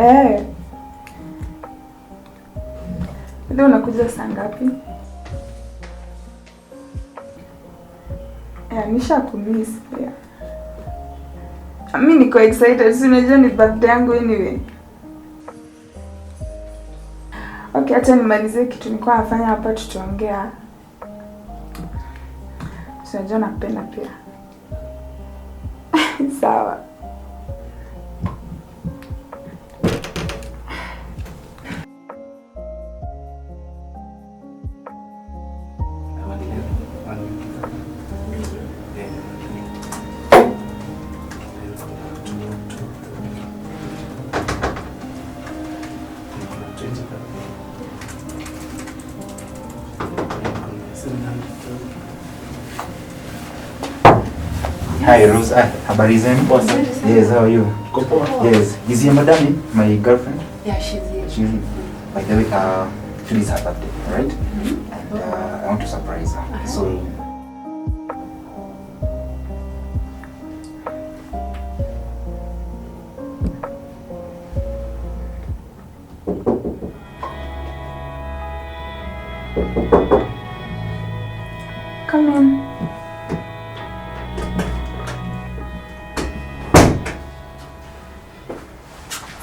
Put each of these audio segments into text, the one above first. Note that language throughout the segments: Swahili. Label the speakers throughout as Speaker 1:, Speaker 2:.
Speaker 1: Eh. Leo unakuja saa ngapi? Eh, nisha kumiss pia. Mi niko excited, si unajua ni birthday yangu anyway. Okay, acha nimalizie kitu nilikuwa nafanya hapa, tutaongea. Si unajua nakupenda pia. Sawa.
Speaker 2: Hi Rose, habari zenu? Yes, how are you? Yes, is here madam, my girlfriend?
Speaker 3: Yeah, she's here.
Speaker 2: She's in. By the way, today's her birthday, right? And I want to surprise her. So
Speaker 1: Come in.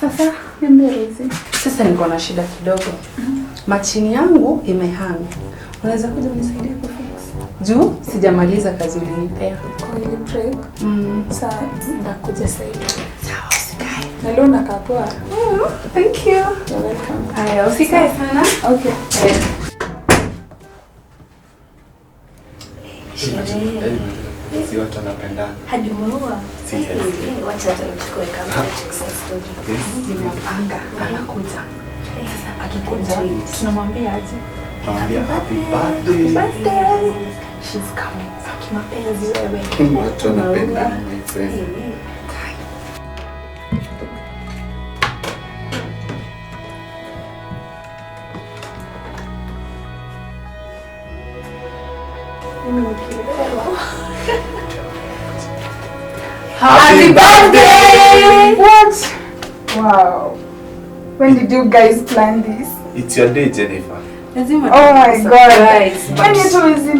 Speaker 1: Sasa niambie Rosie.
Speaker 3: Sasa niko na shida kidogo. Machini yangu imehang. Unaweza kuja unisaidie kufix? Juu sijamaliza kazi ulinipea.
Speaker 1: Kwa ile break. Sasa nitakuja sasa hivi.
Speaker 3: Sawa, usikae.
Speaker 1: Na leo unakaa poa.
Speaker 3: Thank you.
Speaker 1: You're welcome.
Speaker 3: Haya, usikae sana.
Speaker 1: Okay.
Speaker 4: Si watu wanapendana.
Speaker 5: Hadi umeoa?
Speaker 4: Si, yes.
Speaker 5: Wacha hata nichukue kamera story.
Speaker 3: Nimepanga anakuja. Sasa akikuja tunamwambia aje?
Speaker 4: Tunamwambia happy birthday.
Speaker 3: Birthday. She's coming. Kimapenzi wewe.
Speaker 4: Watu wanapendana, my friend.
Speaker 1: Mimi nikilewa.
Speaker 3: Happy birthday!
Speaker 1: What? Wow. When did you guys plan this?
Speaker 4: It's your day, Jennifer.
Speaker 3: Lazima
Speaker 1: Oh my God.
Speaker 3: surprise,
Speaker 1: When
Speaker 3: but
Speaker 1: you told me,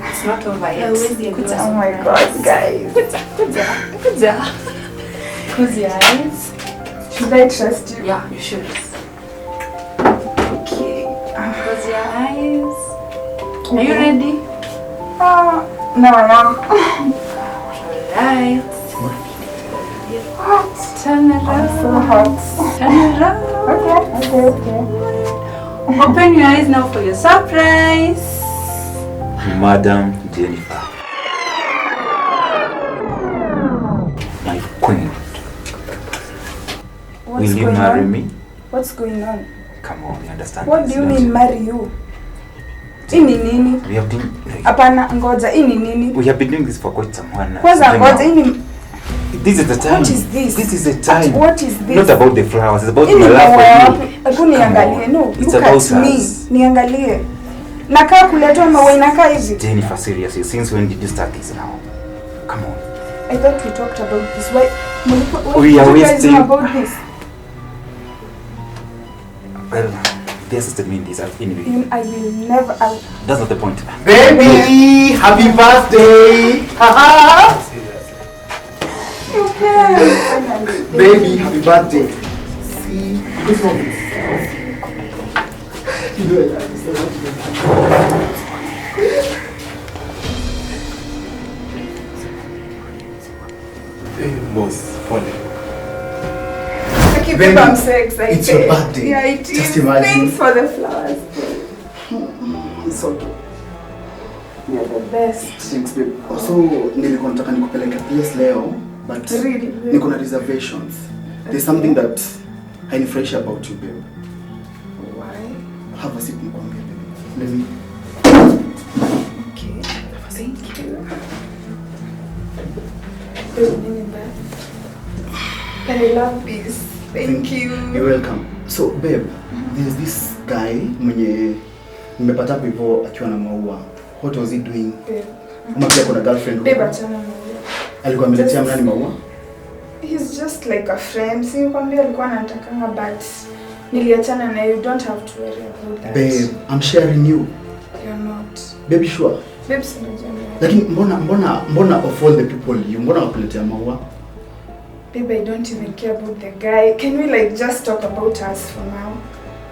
Speaker 3: it's not over yet.
Speaker 5: Huwezi ambiwa.
Speaker 1: Oh my God, guys.
Speaker 3: Kuja, kuja. Close your eyes.
Speaker 1: Should I trust you?
Speaker 3: Yeah, you should.
Speaker 1: Okay.
Speaker 3: Close your eyes. Are you ready?
Speaker 1: No, I am.
Speaker 3: Alright.
Speaker 1: What?
Speaker 3: Turn around.
Speaker 1: I'm so hot.
Speaker 3: Turn around.
Speaker 1: Okay, okay, okay.
Speaker 3: Open your eyes now for your surprise.
Speaker 2: Madam Jennifer, my queen,
Speaker 1: What's
Speaker 2: will you
Speaker 1: going
Speaker 2: marry
Speaker 1: on?
Speaker 2: me?
Speaker 1: What's going on?
Speaker 2: Come on, you understand
Speaker 1: What
Speaker 2: this,
Speaker 1: do you
Speaker 2: don't
Speaker 1: mean
Speaker 2: you?
Speaker 1: marry you? Hii ni nini?
Speaker 2: We have been
Speaker 1: Hapana, ngoja, hii ni nini?
Speaker 2: we have been doing this for quite some while now.
Speaker 1: Kwanza
Speaker 2: Something
Speaker 1: ngoja,
Speaker 2: now.
Speaker 1: hii ni
Speaker 2: This is the time.
Speaker 1: What is this?
Speaker 2: This is the time.
Speaker 1: What is this?
Speaker 2: Not about the flowers. It's about
Speaker 1: Hii ni
Speaker 2: my love
Speaker 1: maua
Speaker 2: for you.
Speaker 1: wapi? Hebu niangalie.
Speaker 2: Come
Speaker 1: No,
Speaker 2: on. It's
Speaker 1: look
Speaker 2: about
Speaker 1: at me.
Speaker 2: us.
Speaker 1: Niangalie. Nakaa kuletwa maua inakaa hivi.
Speaker 2: Jennifer, seriously, since when did you start this now? Come on.
Speaker 1: I thought we talked about this. Why, why
Speaker 2: We
Speaker 1: did
Speaker 2: are
Speaker 1: you guys know
Speaker 2: wasting-
Speaker 1: about this?
Speaker 2: Well, they assisted me in this. Anyway,
Speaker 1: I will never.
Speaker 2: that's not the point.
Speaker 4: Baby, happy birthday.
Speaker 1: You can.
Speaker 4: Baby, happy birthday. See, this one. You know I love you so much, baby. Hey, boss, pole.
Speaker 1: Okay,
Speaker 4: Baby,
Speaker 1: babe, I'm so excited.
Speaker 4: it's your birthday.
Speaker 1: Yeah, it
Speaker 4: Just
Speaker 1: is.
Speaker 4: imagine.
Speaker 1: Thanks for the flowers.
Speaker 4: It's okay.
Speaker 1: You're the best.
Speaker 4: Thanks, babe. Also, nilikuwa nataka nikupeleke place leo, but
Speaker 1: Really?
Speaker 4: niko na reservations. There's something that hainifurahishi about you, babe.
Speaker 1: Why?
Speaker 4: Have a seat nikwambie, babe. Let me.
Speaker 1: Okay. Thank you. Babe, nini mbaya? But I love this. Thank you.
Speaker 4: You're welcome. So, babe, there's this guy mwenye nimepata hapo hivyo akiwa na maua. What was he doing?
Speaker 1: Babe.
Speaker 4: Ama pia kuna girlfriend
Speaker 1: Babe,
Speaker 4: huko?
Speaker 1: achana na huyo.
Speaker 4: Alikuwa ameletea nani maua?
Speaker 1: He's just like a friend. Si nikwambia alikuwa anatakanga, but niliachana na you. Don't have to worry about that.
Speaker 4: Babe, I'm sharing you.
Speaker 1: You're not.
Speaker 4: Baby, sure.
Speaker 1: Babe, sinajua ni wewe.
Speaker 4: Lakini mbona of all the people you, mbona wakuletea maua?
Speaker 1: Babe, I don't even care about the guy. Can we like just talk about us for now?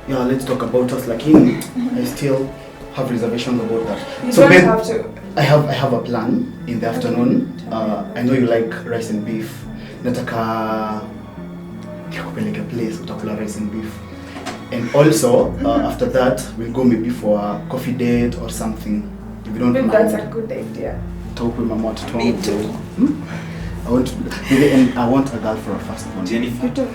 Speaker 4: Yeah, let's talk about us. Lakini I still have reservations about that.
Speaker 1: You
Speaker 4: So
Speaker 1: don't
Speaker 4: babe,
Speaker 1: have to.
Speaker 4: I have a plan in the afternoon. I know you like rice and beef. Nataka nikupeleke place utakula rice and beef. And also after that we'll go maybe for a coffee date or something. If you don't
Speaker 1: Babe,
Speaker 4: mind.
Speaker 1: that's a good idea.
Speaker 4: Talk with mama watoto
Speaker 1: Me
Speaker 4: wangu.
Speaker 1: too.
Speaker 4: I want to, and I want a girl for a first one.
Speaker 2: Jennifer.
Speaker 1: You too.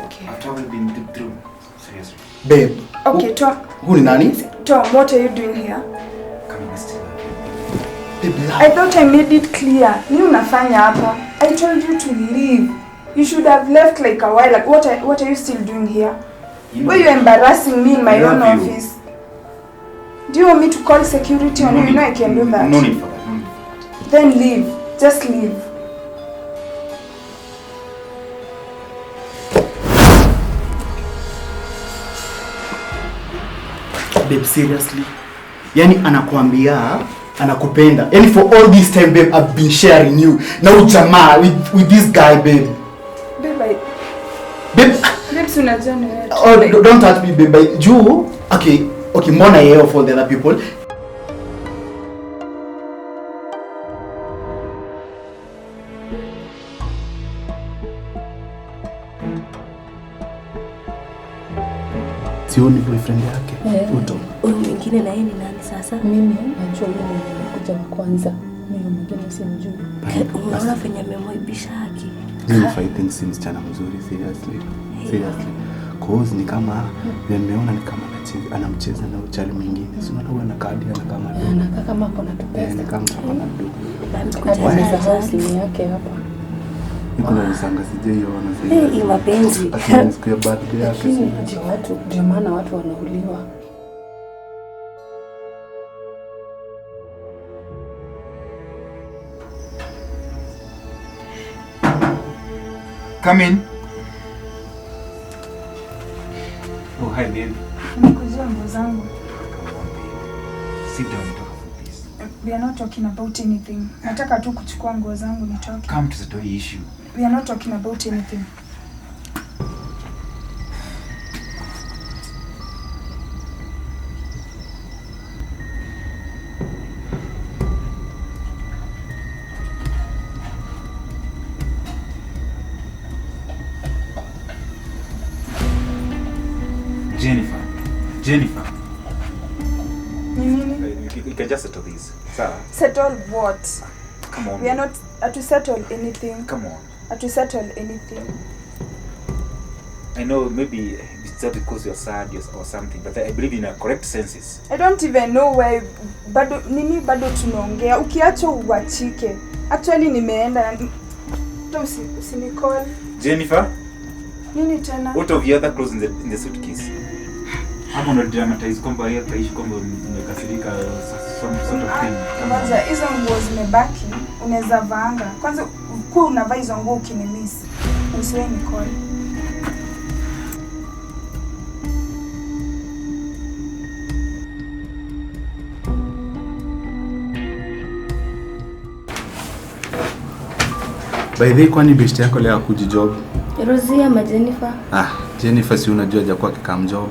Speaker 2: Okay. After we've been through, seriously.
Speaker 4: Babe.
Speaker 1: Okay, Tom.
Speaker 4: Who ni nani?
Speaker 1: Tom, what are you doing here?
Speaker 2: Come on, still love you.
Speaker 4: Babe, love.
Speaker 1: I thought I made it clear. Ni unafanya hapa? I told you to leave. You should have left like a while. Like, what are you still doing here?
Speaker 2: You know,
Speaker 1: Why are you embarrassing me in my own
Speaker 2: Love you.
Speaker 1: office? Do you want me to call security on
Speaker 2: No
Speaker 1: you? You
Speaker 2: need-
Speaker 1: know I can do that.
Speaker 2: No need for that. No need for that.
Speaker 1: Then leave. Just leave.
Speaker 4: Babe, seriously. Yani anakuambia anakupenda. Yani for all this time, babe, I've been sharing you. Now jamaa with this guy, babe.
Speaker 1: Babe,
Speaker 4: Babe,
Speaker 1: babe, si unajua ni wewe.
Speaker 4: oh, don't touch me, babe. Juu, okay, mbona yeye of all the other people? Sioni boyfriend yake. Uto.
Speaker 5: Huyu mwingine na yeye ni nani sasa?
Speaker 3: Mimi najua yule mwenye alikuja wa kwanza. Mimi mwingine simjui.
Speaker 5: Unaona venye amemwaibisha haki.
Speaker 6: Mimi I think si msichana mzuri, seriously. Seriously. Cause ni kama nimeona ni kama anamcheza na uchali mwingine. Si unaona huyu ana kadi ana kama
Speaker 3: anakaa kama ako na pesa.
Speaker 6: Ni kama mtu ana
Speaker 3: duka. Simu yake hapa.
Speaker 6: Niko na msanga sijaiona sasa.
Speaker 5: Hii mapenzi.
Speaker 6: Ati siku ya birthday yake.
Speaker 3: Lakini watu ndio maana watu wanauliwa.
Speaker 2: Come in. Oh, hi babe.
Speaker 1: Nimekujia nguo zangu.
Speaker 2: Come on babe. Sit down and talk about this.
Speaker 1: We are not talking about anything. Nataka tu kuchukua nguo zangu nitoke.
Speaker 2: Come to the issue.
Speaker 1: We are not talking about anything.
Speaker 2: Jennifer.
Speaker 1: Nini?
Speaker 2: You can just settle this. Sir.
Speaker 1: Settle what?
Speaker 2: Come on.
Speaker 1: We are not to settle anything.
Speaker 2: Come on.
Speaker 1: To settle anything.
Speaker 2: I know maybe it's just because you're sad or something, but I believe in a correct senses.
Speaker 1: I don't even know why bado nini bado tunaongea. Ukiacha uachike. Actually nimeenda. Usinicall.
Speaker 2: Jennifer?
Speaker 1: Nini tena?
Speaker 2: What of the other clothes in the suitcase? I'm gonna dramatize kwamba yeye ataishi kwamba nimekasirika some sort of thing.
Speaker 1: Kwanza hizo nguo zimebaki, unaweza vaanga. Kwanza kwa unavaa hizo nguo ukinimiss. Usiwe nicall.
Speaker 6: By the way, kwani best yako leo hakuji job?
Speaker 5: Rosie ama Jennifer?
Speaker 6: Ah, Jennifer si unajua hajakuwa akikam job.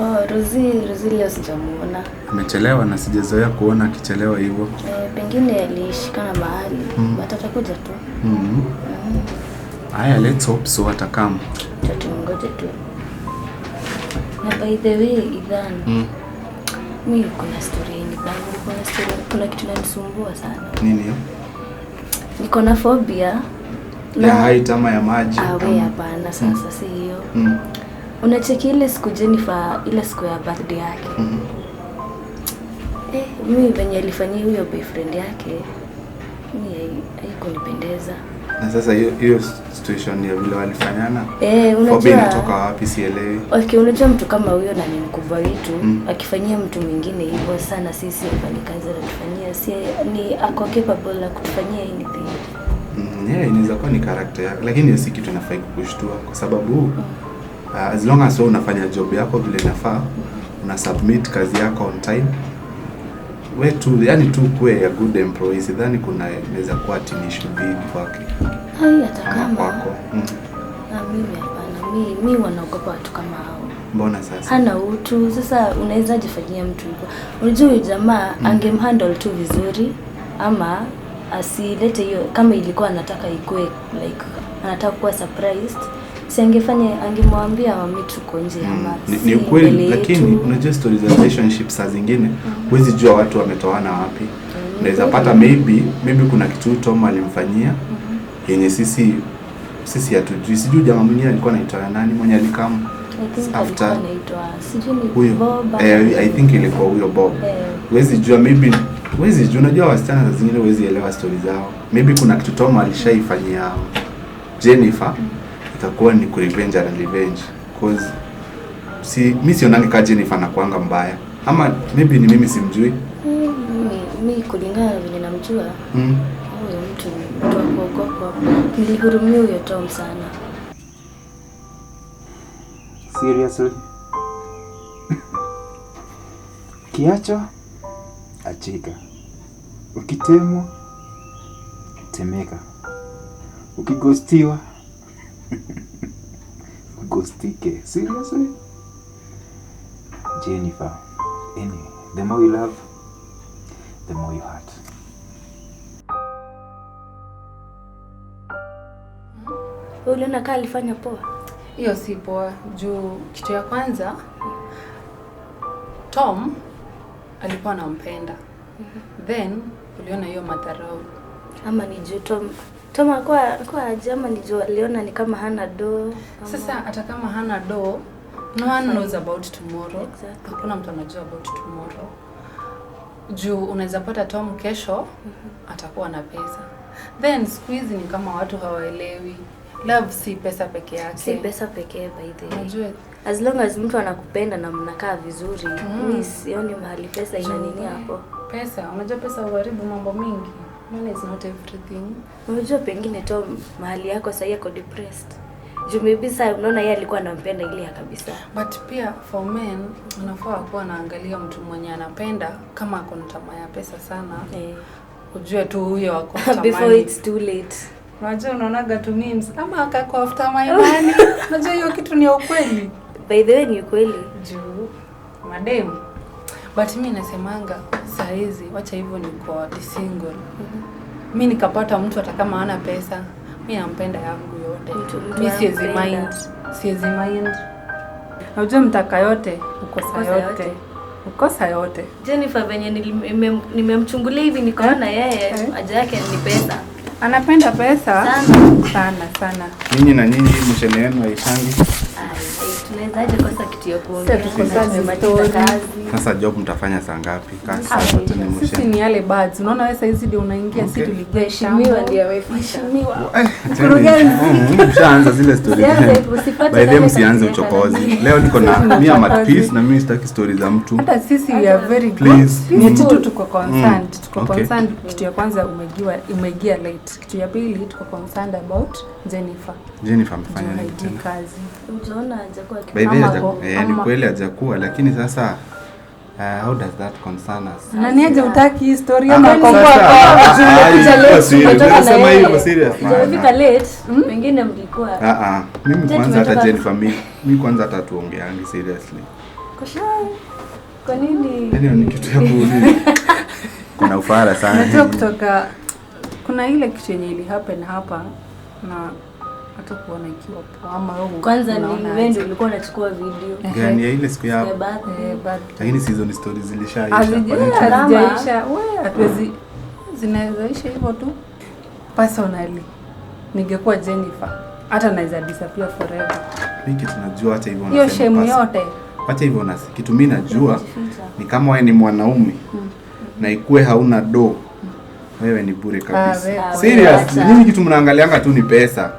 Speaker 5: Oh, Rosie leo sijamuona.
Speaker 6: Amechelewa na sijazoea kuona akichelewa hivyo.
Speaker 5: Pengine alishikana mahali. But atakuja tu.
Speaker 6: Aya, let's hope so atakam.
Speaker 5: Tutungoje tu. Na by the way, Ethan. Mimi kuna story ni bangu, kuna story, kuna kitu kinanisumbua sana.
Speaker 6: Nini hiyo?
Speaker 5: Niko na phobia
Speaker 6: ya height ama ya maji.
Speaker 5: Awe hapana sasa si hiyo. Unacheki ile siku Jennifer, ile siku ya birthday yake. Mimi venye alifanyia huyo boyfriend yake, mimi haikunipendeza.
Speaker 6: Na sasa hiyo situation ya vile walifanyana.
Speaker 5: Unajua
Speaker 6: inatoka wapi sielewi.
Speaker 5: Okay, unajua mtu kama huyo na ni mkubwa wetu, akifanyia mtu mwingine hivyo sana sisi wafanyikazi anatufanyia, si ni ako capable la kutufanyia anything.
Speaker 6: Yeah, inaweza kuwa ni character yake, lakini hiyo si kitu inafai kukushtua kwa sababu as long as wewe unafanya job yako vile inafaa, una submit kazi yako on time. Wewe tu yani tu kuwe a good employee, sidhani kuna inaweza kuwa issue big kwake.
Speaker 5: Hai hata kama
Speaker 6: kwako.
Speaker 5: Na mimi hapana, mimi wanaogopa watu kama hao.
Speaker 6: Mbona sasa?
Speaker 5: Hana utu. Sasa unaweza jifanyia mtu hivyo. Unajua huyu jamaa angemhandle tu vizuri ama asilete hiyo, kama ilikuwa anataka ikue like anataka kuwa surprised, si angefanya, angemwambia mami tuko nje ama
Speaker 6: ni ukweli, lakini unajua stories za relationship saa zingine huwezi jua watu wametoana wapi. Unaweza pata maybe kuna kitu Tom alimfanyia yenye sisi hatujui. Sijui jamaa mwingine alikuwa anaitwa nani mwenye alikam after
Speaker 5: anaitwa sijui ni Bob.
Speaker 6: I think ilikuwa huyo Bob. Huwezi jua, maybe huwezi jua, unajua wasichana saa zingine huwezi elewa stories zao. Maybe kuna kitu Tom alishaifanyia Jennifer, itakuwa ni ku revenge and revenge. Cause si mimi sionangi kama Jennifer anakuanga mbaya. Ama maybe ni mimi simjui.
Speaker 5: Mimi kulingana na vile namjua. Huyo mtu wa kuogopa. Nilihurumia huyo Tom sana.
Speaker 2: Seriously? Kiacho achika. Ukitemwa temeka. Ukigostiwa ghostike. Seriously? Jennifer, anyway, the more you love, the more you hurt.
Speaker 5: Wewe uliona kama alifanya poa?
Speaker 3: Hiyo si poa. Juu kitu ya kwanza, Tom alikuwa anampenda. Then uliona hiyo madharau.
Speaker 5: Ama ni juu Tom alikuwa aje, ama ni juu aliona ni kama hana do.
Speaker 3: Sasa hata kama hana do, no one knows about tomorrow.
Speaker 5: Exactly.
Speaker 3: Hakuna mtu anajua about tomorrow. Juu unaweza pata Tom kesho atakuwa na pesa. Then siku hizi ni kama watu hawaelewi. Love si pesa peke yake.
Speaker 5: Si pesa pekee by the way.
Speaker 3: Unajua
Speaker 5: as long as mtu anakupenda na mnakaa vizuri, mimi sioni mahali pesa ina nini hapo.
Speaker 3: Pesa, unajua pesa huharibu mambo mingi. Money is not everything.
Speaker 5: Unajua pengine Tom mahali yako sasa yako depressed. Juu maybe sasa unaona yeye alikuwa anampenda ile ya kabisa.
Speaker 3: But pia for men unafaa kuwa anaangalia mtu mwenye anapenda kama ako na tamaa ya pesa sana. Ujue tu huyo ako tamaa.
Speaker 5: Before it's too late.
Speaker 3: Unajua unaonaga tu memes ama akako after my money. Unajua hiyo kitu ni ukweli.
Speaker 5: By the way ni ukweli.
Speaker 3: Juu madem. But mimi nasemanga saa hizi wacha hivyo niko single. Mimi nikapata mtu hata kama hana pesa, mimi nampenda yangu yote. Mimi siwezi mind. Siwezi mind. Unajua mtaka yote, ukosa yote. Ukosa yote.
Speaker 5: Jennifer venye nimemchungulia hivi nikaona yeye haja yake ni pesa.
Speaker 3: Anapenda pesa sana sana.
Speaker 6: Nyinyi na nyinyi mshene wenu haishangi.
Speaker 5: Tunawezaje kosa kitu ya kuongea?
Speaker 6: Sasa job mtafanya saa ngapi? Kazi zote ni mshene.
Speaker 3: Sisi ni yale birds. Unaona wewe sasa hizi ndio unaingia, sisi tuligia
Speaker 5: mheshimiwa ndiye ameheshimiwa.
Speaker 6: Mkurugenzi. Mshaanza zile story. By the way msianze uchokozi. Leo niko na mimi am at peace na mimi sitaki story za mtu.
Speaker 3: Hata sisi we are very good. Ni tu tuko concerned. Tuko concerned. Kitu ya kwanza umegia late. Kitu ya pili tuko concerned about Jennifer.
Speaker 6: Jennifer amefanya nini tena?
Speaker 3: Kazi.
Speaker 5: Utaona hajakuwa
Speaker 6: ni kweli hajakuwa, lakini sasa how does that concern us?
Speaker 3: Nani aje utaki hii story ama kwa
Speaker 6: kwa sema hivyo serious?
Speaker 5: Umefika late, pengine mlikuwa.
Speaker 6: Mimi kwanza hata Jennifer mimi kwanza hata tuongeangi seriously.
Speaker 5: Kwa nini?
Speaker 6: Yaani ni kitu ya kuuliza. Kuna ufara sana.
Speaker 3: Unajua kutoka kuna ile kitu yenye ili happen hapa na hata kuona ikiwa poa ama wewe
Speaker 5: kwanza ni wewe ndio ulikuwa unachukua video
Speaker 6: gani ya ile siku ya lakini season stories zilishaisha.
Speaker 3: Hazijaisha. Wewe hatuwezi zinawezaisha hivyo tu. Personally ningekuwa Jennifer hata naweza disappear forever.
Speaker 6: Mimi kitu najua hata hivyo unasema.
Speaker 3: Hiyo shame yote.
Speaker 6: Hata hivyo unasema kitu mimi najua ni kama wewe ni mwanaume na ikue hauna do Wewe ni bure kabisa.
Speaker 5: Wewe.
Speaker 6: Serious,
Speaker 5: Acha.
Speaker 6: nyinyi kitu mnaangalianga tu ni pesa.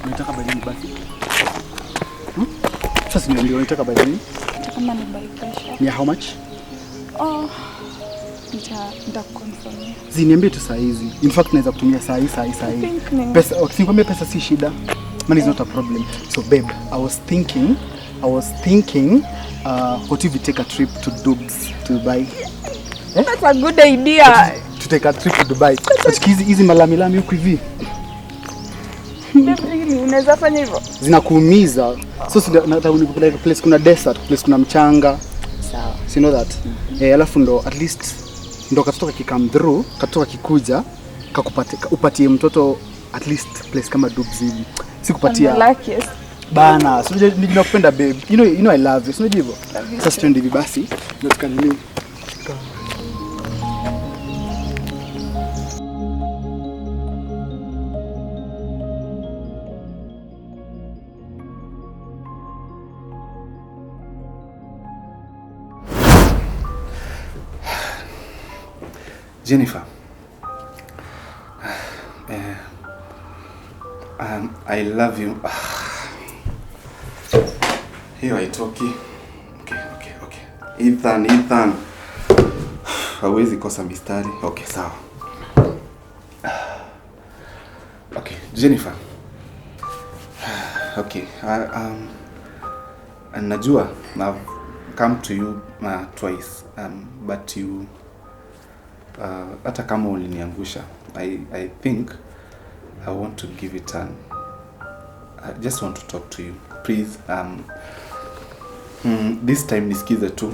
Speaker 4: Unataka by nini basi? Sasa niambie unataka by nini?
Speaker 1: Kama ni by kesho.
Speaker 4: Ni how much?
Speaker 1: Oh. Nitakuconfirmia.
Speaker 4: Ziniambie tu saa hizi. In fact naweza kutumia saa hii saa hii saa hii.
Speaker 1: Think ni
Speaker 4: Pesa, okay, sikwambia pesa si shida. Money is not a problem. So babe, I was thinking what if we take a trip to Dubs, to Dubai?
Speaker 1: That's a good idea.
Speaker 4: To take a trip to Dubai. But hizi hizi malamilami huku hivi
Speaker 1: Babe, really unaweza fanya hivyo?
Speaker 4: zinakuumiza. So nataka nikupeleke place kuna desert, place kuna mchanga.
Speaker 5: Sawa.
Speaker 4: So you know that. Eh, alafu ndo at least ndo katoto kikam through, katoto kikuja kakupate upatie mtoto at least place kama Dubs hivi. Sikupatia
Speaker 1: I'm the luckiest.
Speaker 4: bana. So unajua nakupenda babe. You know I love you. Si unajua hivyo?
Speaker 1: Love you
Speaker 4: Sasa twende hivi basi. Ndio tukanini.
Speaker 6: Jennifer. I love you. Hiyo haitoki. Okay. Ethan. Hawezi kosa mistari. Okay, sawa. Okay, Jennifer. Okay, najua I've come to you twice, but you hata kama uliniangusha, I think I want to give it an I just want to talk to you. Please, this time nisikize tu.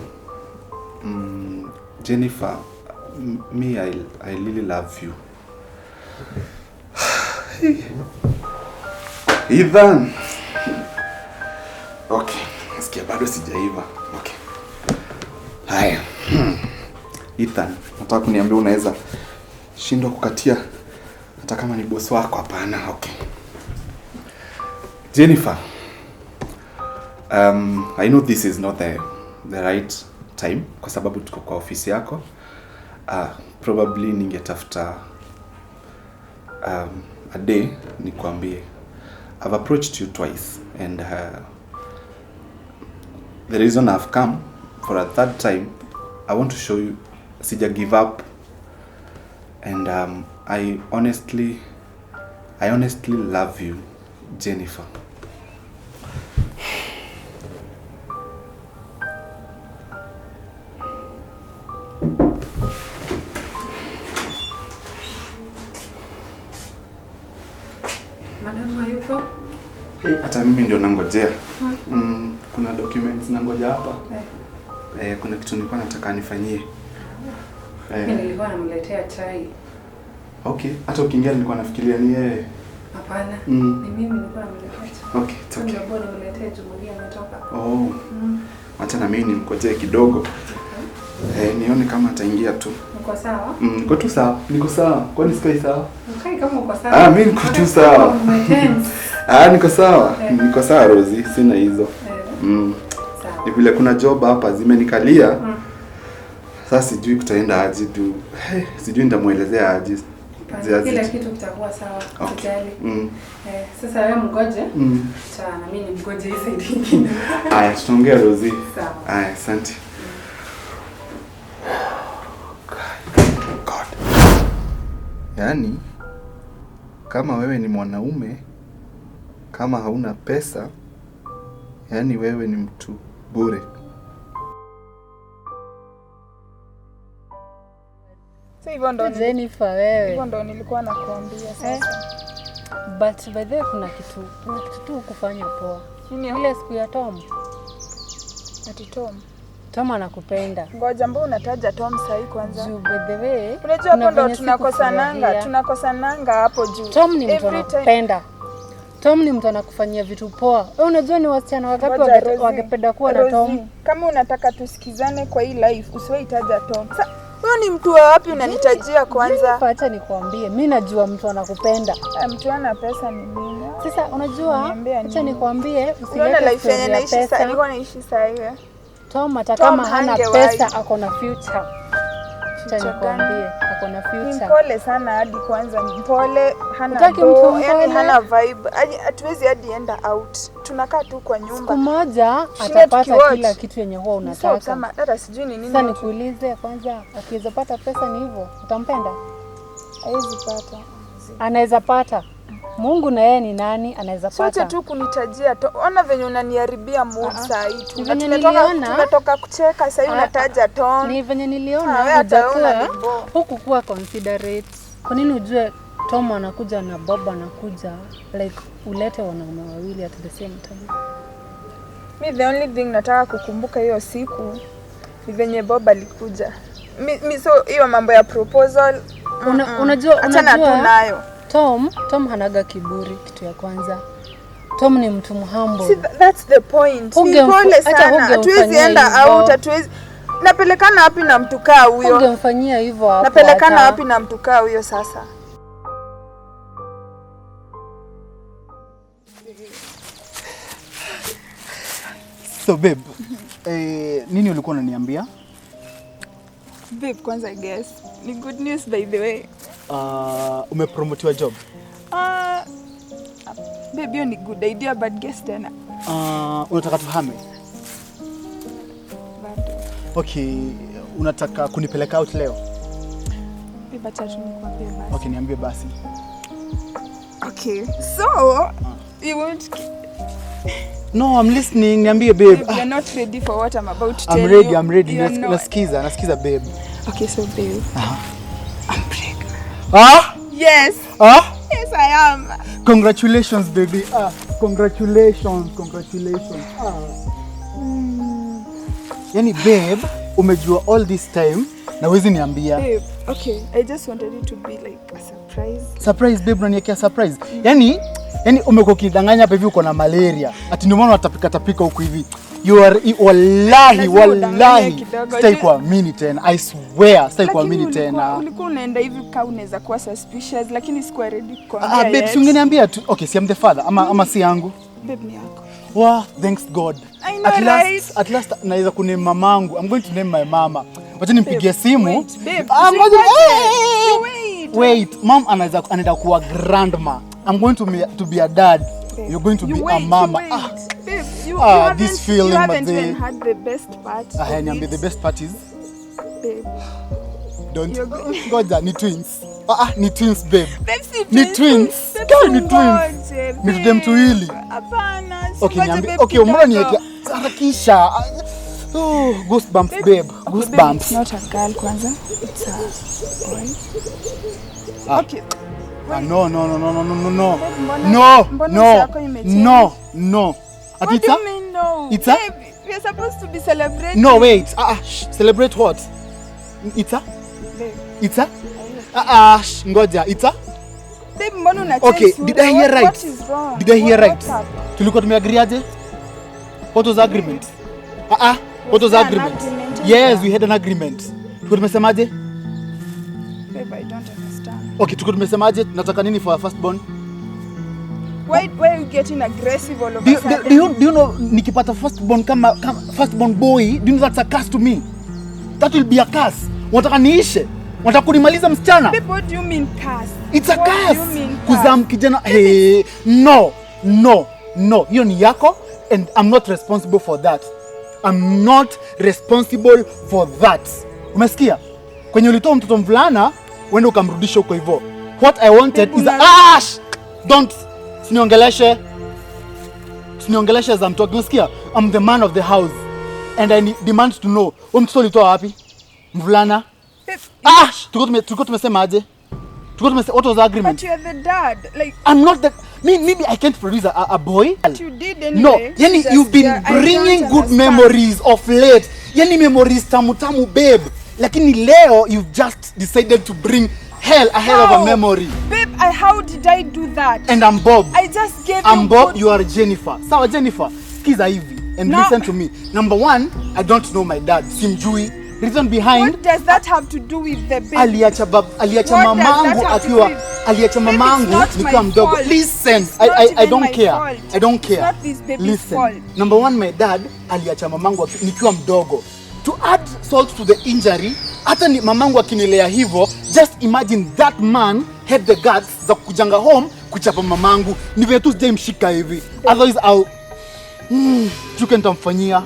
Speaker 6: Jennifer, me I really love you. Ethan. Okay, nasikia bado sijaiva. Okay. Haya. Ethan, nataka kuniambia unaweza shindwa kukatia hata kama ni boss wako? Hapana. Okay. Jennifer, I know this is not the right time kwa sababu tuko kwa ofisi yako. Probably ningetafuta a day nikwambie. I've approached you twice and the reason I've come for a third time, I want to show you sija give up, and I honestly love you, Jennifer.
Speaker 3: Madam hayupo?
Speaker 6: Hata mimi ndio nangojea. Kuna documents nangoja hapa. Kuna kitu nilikuwa nataka nifanyie.
Speaker 3: Mimi nilikuwa namletea chai.
Speaker 6: Okay, hata ukiingia nilikuwa nafikiria ni yeye.
Speaker 3: Hapana. Ni mimi nilikuwa namletea chai.
Speaker 6: Okay, it's okay.
Speaker 3: Ndio namletea jumuiya ametoka.
Speaker 6: Oh. Acha na mimi nimkojee kidogo. Nione kama ataingia tu.
Speaker 3: Uko sawa?
Speaker 6: Niko tu sawa. Niko sawa. Kwani sikai sawa?
Speaker 3: Ukai kama uko sawa.
Speaker 6: Mimi niko tu sawa. Niko sawa. Niko sawa Rosie, sina hizo.
Speaker 3: Sawa.
Speaker 6: Ni vile kuna job hapa zimenikalia. Sasa sijui kutaenda aje tu. Sijui nitamuelezea aje.
Speaker 3: Kila kitu kitakuwa sawa. Usijali. Sasa wewe mgoje. Sawa, na mimi nimgoje hii side nyingine.
Speaker 6: Haya, tutaongea Rosie.
Speaker 3: Sawa.
Speaker 6: Haya, asante. God. Yaani kama wewe ni mwanaume, kama hauna pesa, yaani wewe ni mtu bure.
Speaker 1: hivyo ndo
Speaker 3: Jennifer wewe.
Speaker 1: Hivyo ndo nilikuwa nakuambia sasa.
Speaker 3: But by the way kuna kitu tu kufanya poa. Ile siku ya Tom.
Speaker 1: Ati Tom.
Speaker 3: Tom anakupenda.
Speaker 1: Ngoja, mbona unataja Tom sahi kwanza?
Speaker 3: Juu by the way,
Speaker 1: unajua hapo ndo tunakosananga hapo juu.
Speaker 3: Tom ni mtu anakupenda. Tom ni mtu anakufanyia vitu poa. Wewe unajua ni wasichana wangapi wangependa kuwa na Tom?
Speaker 1: Kama unataka tusikizane kwa hii life, usiwaitaja Tom. Sasa wewe ni mtu wa wapi unanitajia kwanza?
Speaker 3: Acha nikwambie, mimi najua mtu anakupenda.
Speaker 1: Mtu ana pesa ni mimi.
Speaker 3: Sasa unajua, acha nikwambie, usilete
Speaker 1: life yenye naishi sasa, niko naishi sasa hivi.
Speaker 3: Tom hata kama hana pesa ako na future. Acha nikwambie, ako na future.
Speaker 1: Ni mpole sana hadi kwanza, mpole, hana do, yani hana vibe. Hatuwezi hadi enda out. Tunakaa tu kwa nyumba.
Speaker 3: Siku moja atapata kila kitu yenye huwa unataka.
Speaker 1: Sasa hata sijui ni nini.
Speaker 3: Sasa nikuulize kwanza, akiweza pata pesa ni hivyo, utampenda?
Speaker 1: Haiwezi pata.
Speaker 3: Anaweza pata. Mungu na yeye ni nani anaweza pata.
Speaker 1: Sote tu kunitajia. Ona venye unaniharibia mood saa hii tu. Tumetoka kucheka saa hii unataja Tom.
Speaker 3: Ni venye niliona hujakuwa hukukuwa considerate. Kwa nini ujue Tom anakuja na Bob anakuja, like ulete wanaume wawili at the same time?
Speaker 1: Mi the only thing nataka kukumbuka hiyo siku ni venye Bob alikuja. Mi so hiyo mambo ya proposal
Speaker 3: unajua
Speaker 1: achana tu nayo.
Speaker 3: Tom hanaga kiburi, kitu ya kwanza. Tom ni mtu humble.
Speaker 1: See, that's the point. Ni pole sana. Hatuwezi enda out, hatuwezi. Napelekana wapi na mtu kaa huyo?
Speaker 3: Ungemfanyia hivyo hapo.
Speaker 1: Napelekana wapi na mtu kaa huyo sasa?
Speaker 4: So babe, nini ulikuwa unaniambia?
Speaker 1: Babe, kwanza I guess. Ni good news by the way.
Speaker 4: Umepromotiwa job?
Speaker 1: Babe, hiyo ni good idea but guess tena.
Speaker 4: Unataka tuhame?
Speaker 1: Bado.
Speaker 4: Okay, unataka kunipeleka out leo?
Speaker 1: Babe, acha tu nikwambie basi.
Speaker 4: Okay, niambie basi.
Speaker 1: Okay, so you won't.
Speaker 4: No, I'm listening. Niambie babe.
Speaker 1: You're not ready for what I'm about to tell you.
Speaker 4: I'm ready. Nasikiza babe.
Speaker 1: Okay, so babe. I'm pregnant.
Speaker 4: Ah?
Speaker 1: Yes.
Speaker 4: Ah?
Speaker 1: Yes, I am.
Speaker 4: Congratulations, baby. Congratulations. Yani babe, umejua all this time na huwezi niambia.
Speaker 1: Babe, okay, I just wanted it to be like a surprise.
Speaker 4: Surprise babe, unaniwekea surprise. Yani umekuwa ukidanganya hapa hivi uko na malaria. Ati ndio maana unatapika tapika huku hivi. You are wallahi sitaki kuamini tena. I swear sitaki kuamini tena.
Speaker 1: Ulikuwa unaenda hivi kama unaweza kuwa suspicious lakini sikuwa ready kuambia.
Speaker 4: Babe, si ungeniambia tu. Okay, si I'm the father ama si yangu.
Speaker 1: Babe ni yako.
Speaker 4: Wow, thanks God.
Speaker 1: I know, right?
Speaker 4: At last naweza kuname mamangu. I'm going to name my mama. Wacha nimpigie simu.
Speaker 1: Wait, babe.
Speaker 4: Wait, mom anaenda kuwa grandma. I'm going to be a dad.
Speaker 1: Babe,
Speaker 4: you're going to be a mama.
Speaker 1: Babe, you haven't,
Speaker 4: this feeling,
Speaker 1: you haven't even had the best part.
Speaker 4: Niambie the best part is.
Speaker 1: Babe.
Speaker 4: Don't. Ngoja, ni twins. Ni twins babe.
Speaker 1: Babe, si
Speaker 4: ni twins. Ni twins. Ni tudem tuwili.
Speaker 1: Hapana.
Speaker 4: Okay, niambie. Okay, mbona niweke harakisha. Oh, goosebumps babe. Goosebumps.
Speaker 1: It's not a girl kwanza. It's a boy. Okay.
Speaker 4: No. No.
Speaker 1: What do you mean no?
Speaker 4: It's a?
Speaker 1: Babe, we are supposed to be celebrating.
Speaker 4: No, wait. Celebrate what? It's a?
Speaker 1: Babe.
Speaker 4: It's a? Ngoja. It's a?
Speaker 1: Babe, mbona una change?
Speaker 4: Okay, did I hear right?
Speaker 1: What is wrong?
Speaker 4: Did I hear right? Tulikuwa tumeagree aje? What was the agreement? What was the agreement? Yes, we had an agreement. Tulikuwa tumesemaje?
Speaker 1: Babe, I don't understand.
Speaker 4: Okay, tulikuwa tumesemaje? Nataka nini for our firstborn?
Speaker 1: Why are you getting aggressive all of a sudden?
Speaker 4: Do you know nikipata firstborn kama firstborn boy, do you know that's a curse to me? That will be a curse. Unataka niishe? Unataka kunimaliza msichana?
Speaker 1: Babe, what do you mean curse?
Speaker 4: It's a curse. Kuzaa kijana. Hey, no. Hiyo ni yako and I'm not responsible for that. I'm not responsible for that. Umesikia? Kwenye ulitoa mtoto mvulana, uende ukamrudisha huko hivyo. What I wanted is a don't siniongeleshe as I'm talking. Umesikia? I'm the man of the house and I demand to know. Huyo mtoto ulitoa wapi? Mvulana.
Speaker 1: Babe,
Speaker 4: Ah, tulikuwa tumesema aje? Tulikuwa tumesema, what was the agreement?
Speaker 1: But you're the dad. Like,
Speaker 4: I'm not the me, maybe I can't produce a boy.
Speaker 1: But you did anyway.
Speaker 4: No, yani
Speaker 1: Just,
Speaker 4: you've been
Speaker 1: I don't
Speaker 4: bringing good
Speaker 1: understand.
Speaker 4: memories of late. Yani memories tamu tamu, babe. Lakini leo you've just decided to bring hell a hell of a
Speaker 1: How?
Speaker 4: memory.
Speaker 1: Babe, how did I do that?
Speaker 4: And I'm Bob.
Speaker 1: I just gave
Speaker 4: I'm
Speaker 1: you
Speaker 4: Bob,
Speaker 1: good...
Speaker 4: you are Jennifer. Sawa Jennifer, sikiza hivi and
Speaker 1: No.
Speaker 4: listen to me. Number one, I don't know my dad. Simjui. Reason behind,
Speaker 1: What does that have to do with the baby?
Speaker 4: aliacha bab, aliacha
Speaker 1: What does that
Speaker 4: mamangu
Speaker 1: have to
Speaker 4: akiwa
Speaker 1: do with-
Speaker 4: aliacha
Speaker 1: Babe, it's
Speaker 4: mamangu
Speaker 1: not my
Speaker 4: nikiwa mdogo.
Speaker 1: fault.
Speaker 4: Listen,
Speaker 1: It's
Speaker 4: I,
Speaker 1: not
Speaker 4: I, I
Speaker 1: even
Speaker 4: don't
Speaker 1: my
Speaker 4: care.
Speaker 1: fault.
Speaker 4: I don't
Speaker 1: It's
Speaker 4: care.
Speaker 1: not this baby's
Speaker 4: Listen.
Speaker 1: fault.
Speaker 4: Number one, my dad aliacha mamangu nikiwa mdogo. To add salt to the injury, hata ni mamangu akinilea hivyo, just imagine that man had the guts za kujanga home kuchapa mamangu. Ni vile tu sijaimshika hivi. Otherwise I'll chuke nitamfanyia.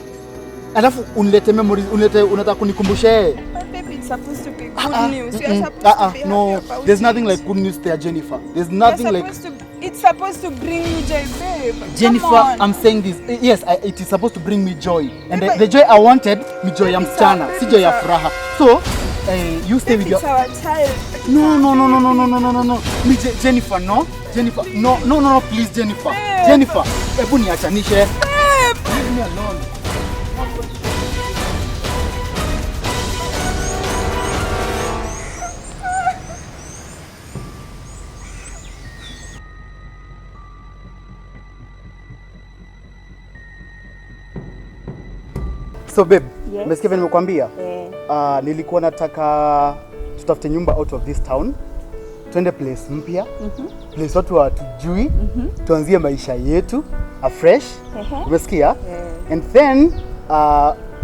Speaker 4: Alafu unilete memories, unilete, unataka kunikumbusha yeye.
Speaker 1: But baby, it's supposed to be good
Speaker 4: Ah,
Speaker 1: news.
Speaker 4: mm,
Speaker 1: You're
Speaker 4: mm.
Speaker 1: supposed
Speaker 4: Ah,
Speaker 1: to
Speaker 4: ah,
Speaker 1: be
Speaker 4: no,
Speaker 1: happy about
Speaker 4: there's nothing
Speaker 1: it.
Speaker 4: like good news there, Jennifer. There's
Speaker 1: You're
Speaker 4: nothing like
Speaker 1: supposed to, it's supposed to bring you joy, babe.
Speaker 4: Jennifer,
Speaker 1: Come on.
Speaker 4: I'm saying this. Yes, it is supposed to bring me joy. And
Speaker 1: Babe,
Speaker 4: the joy I wanted ni joy ya
Speaker 1: Babe, it's
Speaker 4: msichana,
Speaker 1: our-
Speaker 4: si joy ya
Speaker 1: babe, it's
Speaker 4: furaha. So, you stay
Speaker 1: Babe,
Speaker 4: with your
Speaker 1: it's our child.
Speaker 4: No, no, no, no, no, no, no, no, no, no. Me Jennifer, no. Jennifer, no, no, no, no, please Jennifer.
Speaker 1: Babe.
Speaker 4: Jennifer, hebu niachanishe.
Speaker 1: Babe.
Speaker 4: Leave me alone. So babe,
Speaker 7: Yes.
Speaker 4: umesikia vile nimekuambia?
Speaker 7: Eh.
Speaker 4: Nilikuwa nataka tutafute nyumba out of this town, twende place mpya, place watu hawatujui, tuanzie maisha yetu afresh. Umesikia? And then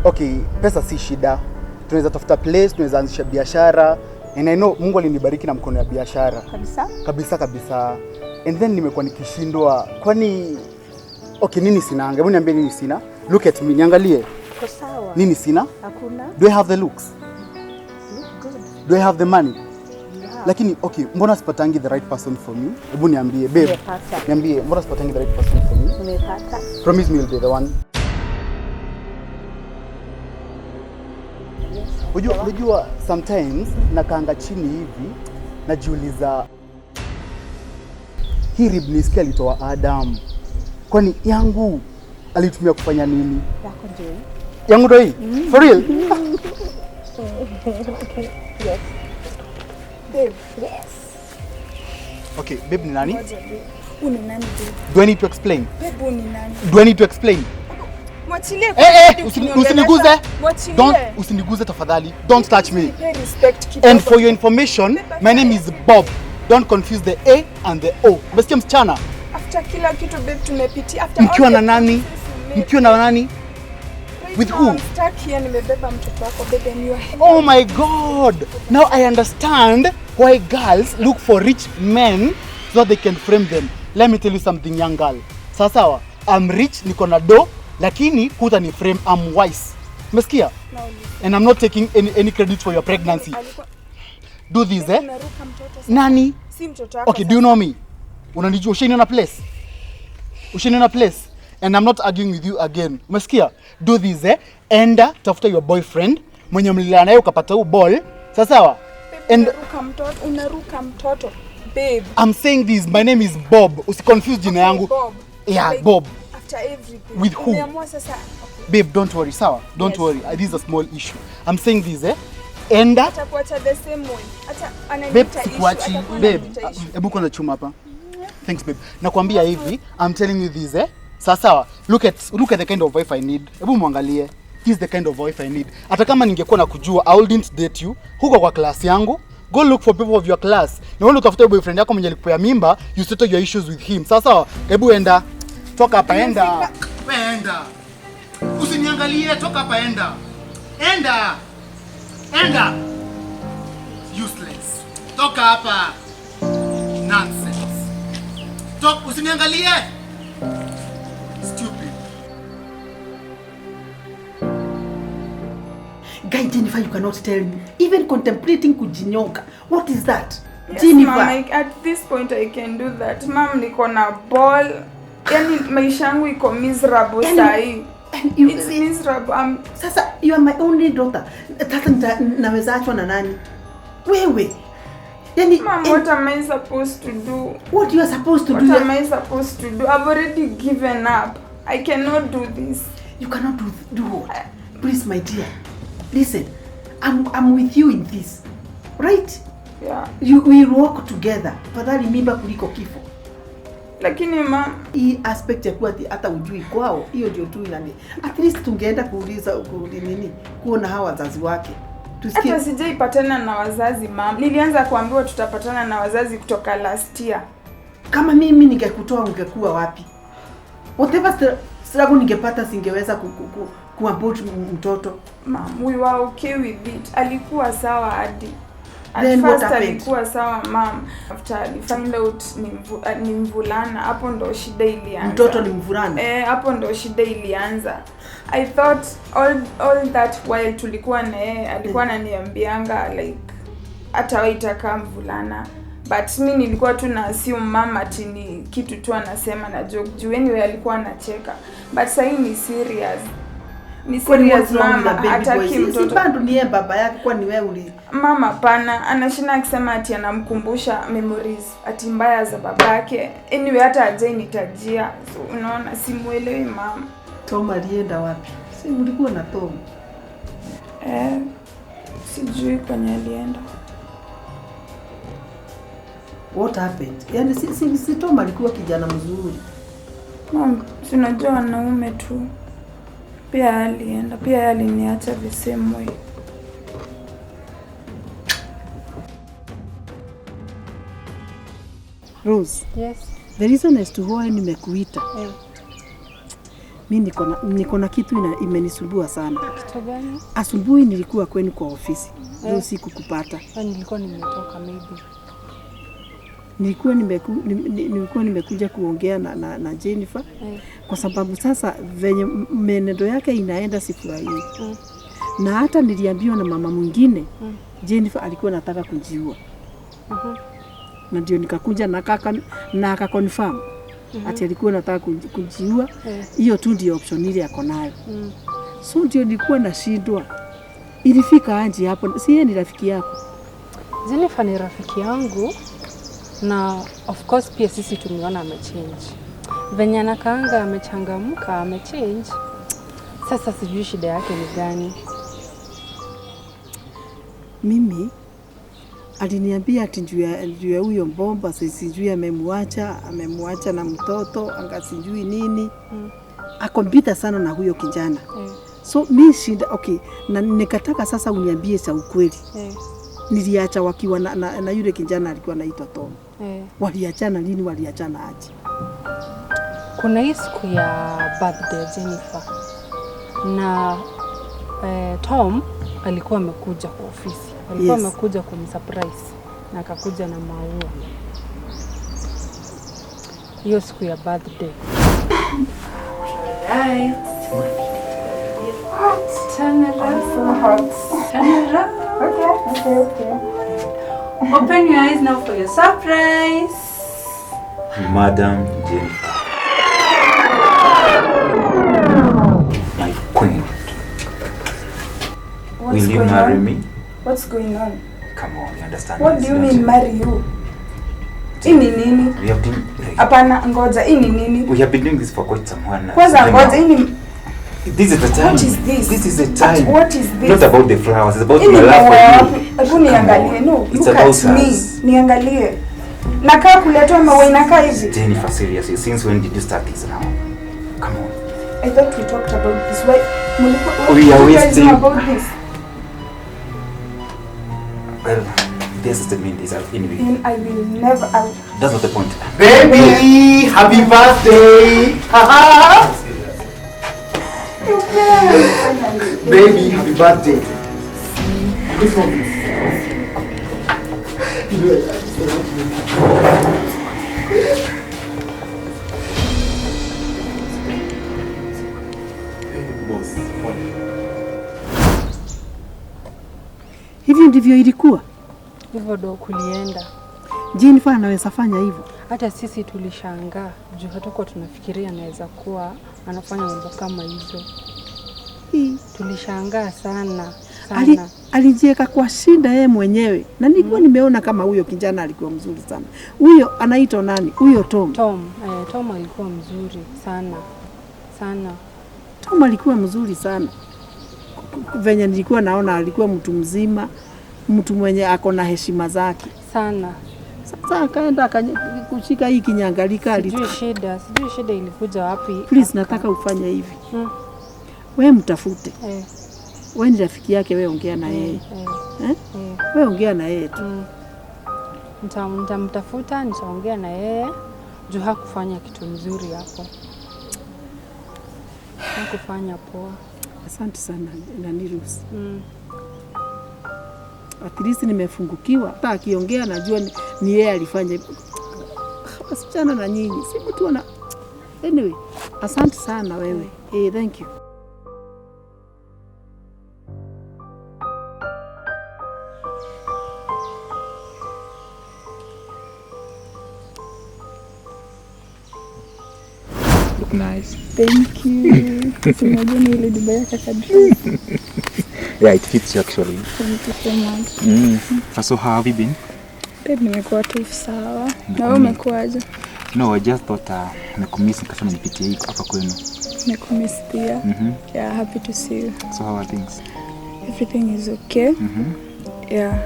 Speaker 4: okay, pesa si shida, tunaweza tafuta place, tunaweza anzisha biashara and I know Mungu alinibariki na mkono ya biashara
Speaker 7: Kabisa.
Speaker 4: kabisa kabisa. And then nimekuwa nikishindwa, kwani okay, nini sina? Hebu niambie nini sina? Look at me, niangalie.
Speaker 7: Uko sawa.
Speaker 4: Nini sina?
Speaker 7: Hakuna.
Speaker 4: Do I have the looks?
Speaker 7: Look good.
Speaker 4: Do I have the money?
Speaker 7: Yeah.
Speaker 4: Lakini okay, mbona sipatangi the right person for me? Hebu niambie babe.
Speaker 7: Nimepata.
Speaker 4: Niambie, mbona sipatangi the right person for me?
Speaker 7: Umepata.
Speaker 4: Promise me you'll be the one. Unajua sometimes nakaanga chini hivi najiuliza hii rib nisikia alitoa Adam. Kwani yangu alitumia kufanya nini?
Speaker 7: Yako ndio hii.
Speaker 4: Yangu ndo hii? For real?
Speaker 7: Yes.
Speaker 1: Babe,
Speaker 7: Yes.
Speaker 4: Okay, babe ni nani?
Speaker 1: ngoja babe. Huyu ni nani babe?
Speaker 4: Do I need to explain?
Speaker 1: Babe, huyu ni nani?
Speaker 4: Do I need to explain?
Speaker 1: Mwachilie
Speaker 4: Eh,
Speaker 1: hadi
Speaker 4: eh,
Speaker 1: ukiniongelesha.
Speaker 4: usiniguze.
Speaker 1: Mwachilie.
Speaker 4: Don't usiniguze tafadhali. Don't touch me.
Speaker 1: Nipe respect kidogo.
Speaker 4: And for your information, my name is Bob. Don't confuse the A and the O. Umesikia msichana?
Speaker 1: After kila kitu babe tumepitia. After
Speaker 4: Mkiwa
Speaker 1: all
Speaker 4: na
Speaker 1: the
Speaker 4: nani?
Speaker 1: process we made.
Speaker 4: Mkiwa na nani?
Speaker 1: Right
Speaker 4: With
Speaker 1: now,
Speaker 4: who?
Speaker 1: I'm stuck here, nimebeba mtoto wako babe and you are
Speaker 4: Oh my God! Now I understand why girls look for rich men so that they can frame them. Let me tell you something, young girl. Sawa sawa, I'm rich, niko na do, lakini huta ni frame, I'm wise. Umesikia? And I'm not taking any credit for your pregnancy.
Speaker 1: Alikuwa
Speaker 4: Do this, eh?
Speaker 1: unaruka mtoto sasa.
Speaker 4: Nani?
Speaker 1: Si mtoto wako.
Speaker 4: Okay, do you know me? Unanijua, ushaniona place? Ushaniona place? And I'm not arguing with you again. Umesikia? Do this, eh? Enda tafuta your boyfriend mwenye mlilala naye ukapata huu ball. Sawa sawa?
Speaker 1: Babe,
Speaker 4: And
Speaker 1: unaruka mtoto, unaruka mtoto. Babe.
Speaker 4: I'm saying this, my name is Bob. Usiconfuse jina yangu.
Speaker 1: Bob.
Speaker 4: Yeah,
Speaker 1: Like,
Speaker 4: Bob.
Speaker 1: After everything.
Speaker 4: With who?
Speaker 1: Umeamua sasa. Okay.
Speaker 4: Babe, don't worry, sawa? Don't
Speaker 1: Yes.
Speaker 4: worry. This is a small issue. I'm saying this, eh? Enda
Speaker 1: Atakuacha the same way. Hata
Speaker 4: Babe,
Speaker 1: ananiita issue.
Speaker 4: sikuachi.
Speaker 1: Atakuwa
Speaker 4: Babe,
Speaker 1: ananiita issue.
Speaker 4: hebu kwanza chuma hapa. Thanks babe. Nakwambia hivi, I'm telling you this, eh? Sawa sawa. Look at the kind of wife I need. Hebu muangalie. This is the kind of wife I need. Hata kama ningekuwa nakujua, I wouldn't date you. Huko kwa class yangu. Go look for people of your class. Na wewe utafute boyfriend yako mwenye alikupea mimba, you settle your issues with him. Sawa sawa. Hebu enda. Toka hapa enda. Wewe enda. Usiniangalie, toka hapa enda. Enda. Enda. Useless. Toka hapa. Nonsense. Toka, usiniangalie. Stupid.
Speaker 8: Guy Jennifer, you cannot tell me. Even contemplating kujinyonga. What is that?
Speaker 1: Yes,
Speaker 8: Jennifer.
Speaker 1: Mom, at this point I can do that. Mom, niko na ball. Yani maisha yangu iko miserable sahi.
Speaker 8: You,
Speaker 1: It's miserable.
Speaker 8: Sasa you are my only daughter. Sasa naweza achwa na nani? Wewe. Yani,
Speaker 1: Mom, what am I supposed to do?
Speaker 8: What you are supposed to
Speaker 1: What
Speaker 8: do?
Speaker 1: am I supposed to do? I've already given up. I cannot do this.
Speaker 8: You cannot do what? Please, my dear. Listen, I'm with you in this. Right?
Speaker 1: Yeah.
Speaker 8: We work together. Fadhali mimba kuliko kifo.
Speaker 1: Lakini mom,
Speaker 8: hii aspect ya kuwa hata ujui kwao, hiyo ndio tu inani. At least tungeenda kuuliza nini, kuona hawa wazazi wake. Tusikie.
Speaker 1: Hata sijaipatana na wazazi mom. Nilianza kuambiwa tutapatana na wazazi kutoka last year.
Speaker 8: Kama mimi ningekutoa ungekuwa wapi? Whatever struggle ningepata singeweza kuabort mtoto.
Speaker 1: Mom, we were okay with it. Alikuwa sawa hadi. At
Speaker 8: Then what
Speaker 1: first
Speaker 8: happened?
Speaker 1: alikuwa sawa mom. After ali find out ni mvulana, hapo ndo shida ilianza.
Speaker 8: Mtoto ni mvulana?
Speaker 1: Hapo ndo shida ilianza. I thought all that while tulikuwa na yeye, alikuwa ananiambianga like hata waitaka mvulana. But mi nilikuwa tu na assume mama ati ni kitu tu anasema na joke. Juu anyway alikuwa anacheka. But sasa hii ni serious. Ni serious mama, hataki mtoto.
Speaker 8: Si bado ni yeye baba yake, kwani wewe uli
Speaker 1: Mama pana anashinda akisema ati anamkumbusha memories ati mbaya za babake. Anyway hata hajanitajia. So unaona simuelewi mama.
Speaker 8: Tom alienda wapi? Si ulikuwa na Tom?
Speaker 1: Sijui kwenye alienda.
Speaker 8: What happened? Yani si Tom alikuwa kijana mzuri.
Speaker 1: Mom, si unajua wanaume tu. Pia alienda, pia aliniacha the same way.
Speaker 8: Rose.
Speaker 3: Yes.
Speaker 8: The reason as to why nimekuita. Mimi niko na kitu imenisumbua sana.
Speaker 3: Kitu gani?
Speaker 8: Asubuhi nilikuwa kwenu kwa ofisi. Leo sikukupata.
Speaker 3: Nilikuwa nimetoka maybe.
Speaker 8: Nilikuwa nimekuja kuongea na Jennifer. Kwa sababu sasa venye menendo yake inaenda sifurahii. Na hata niliambiwa na mama mwingine, Jennifer alikuwa anataka kujiua. Na ndio nikakuja na aka confirm ati alikuwa anataka kujiua. Hiyo tu ndio option ile yako nayo. So ndio nilikuwa nashindwa. Ilifika aje hapo? Si yeye ni rafiki yako?
Speaker 3: Jennifer ni rafiki yangu. Na of course pia sisi tumeona amechange. Venye anakaanga amechangamka, amechange. Sasa sijui shida yake ni gani.
Speaker 8: Mimi aliniambia ati juu ya huyo mbomba, sijui amemwacha na mtoto, anga sijui nini. Akompita sana na huyo kijana. So mi shinda, okay, na nikataka sasa uniambie cha ukweli. Niliacha wakiwa na yule kijana alikuwa anaitwa Tom. Waliachana lini, waliachana aje?
Speaker 3: Kuna hii siku ya birthday Jennifer na Tom alikuwa amekuja kwa ofisi. Alikuwa amekuja kumsurprise na akakuja na maua. Hiyo siku ya birthday. Right. Turn around. Turn around.
Speaker 1: Okay.
Speaker 3: Open your eyes now for your surprise.
Speaker 2: Madam Jennifer. My queen.
Speaker 1: What's
Speaker 2: Will you
Speaker 1: going
Speaker 2: marry
Speaker 1: on?
Speaker 2: me?
Speaker 1: What's going on?
Speaker 2: Come on, you understand.
Speaker 1: What do you mean marry you? Hii ni nini?
Speaker 2: We have been
Speaker 1: Hapana, ngoja, hii ni nini?
Speaker 2: We have been doing this for quite some while now.
Speaker 1: Kwanza ngoja, hii ni
Speaker 2: This is the time.
Speaker 1: What is this?
Speaker 2: This is the time.
Speaker 1: What is this?
Speaker 2: Not about the flowers, it's about my love for you.
Speaker 1: Hebu niangalie. No,
Speaker 2: it's
Speaker 1: look
Speaker 2: about
Speaker 1: at me. Niangalie. Nakaa kuletwa maua inakaa hivi.
Speaker 2: Jennifer, seriously, since when did you start this now? Come on.
Speaker 1: I thought we talked about this. Why?
Speaker 2: We are wasting
Speaker 1: about this.
Speaker 2: Well, this is the main this anyway.
Speaker 1: And I will never.
Speaker 2: That's not the point.
Speaker 4: Baby, happy birthday! Haha! Baby, happy birthday. This one.
Speaker 6: Boss, pole.
Speaker 8: Hivyo ndivyo ilikuwa.
Speaker 3: Hivyo ndo kulienda.
Speaker 8: Jennifer anaweza fanya hivyo?
Speaker 3: Hata sisi tulishangaa juu hatukuwa tunafikiria anaweza kuwa anafanya mambo kama hizo. Tulishangaa sana. Sana.
Speaker 8: Alijiweka kwa shida yeye mwenyewe. Na nilikuwa nimeona kama huyo kijana alikuwa mzuri sana. Huyo anaitwa nani? Huyo Tom.
Speaker 3: Tom, Tom alikuwa mzuri sana. Sana.
Speaker 8: Tom alikuwa mzuri sana. Venye nilikuwa naona alikuwa mtu mzima, mtu mwenye ako na heshima zake.
Speaker 3: Sana.
Speaker 8: Sasa akaenda kushika hii kinyangalika.
Speaker 3: Sijui shida ilikuja wapi.
Speaker 8: Please, nataka ufanye hivi. Wewe mtafute. Wewe ni rafiki yake, wewe ongea na yeye. Wewe ongea na yeye tu.
Speaker 3: Nitamtafuta, nitaongea na yeye. Juu hakufanya kitu mzuri hapo. Hakufanya poa.
Speaker 8: Asante sana Nani Rose. At least nimefungukiwa. Hata akiongea najua ni yeye alifanya. Wasichana na nyinyi, si mtu ana. Anyway, asante sana wewe. Thank you.
Speaker 1: Look nice. Thank you. Sinajua ni ile Dubai ya kaka.
Speaker 2: Yeah, it fits you actually.
Speaker 1: Thank you so much.
Speaker 2: So how have you been?
Speaker 1: Babe, nimekuwa tu sawa. Na wewe umekuaje?
Speaker 2: No, I just thought nimekumiss nikasema nipitie hapa kwenu.
Speaker 1: Nimekumiss pia. Yeah, happy to see you.
Speaker 2: So how are things?
Speaker 1: Everything is okay. Yeah.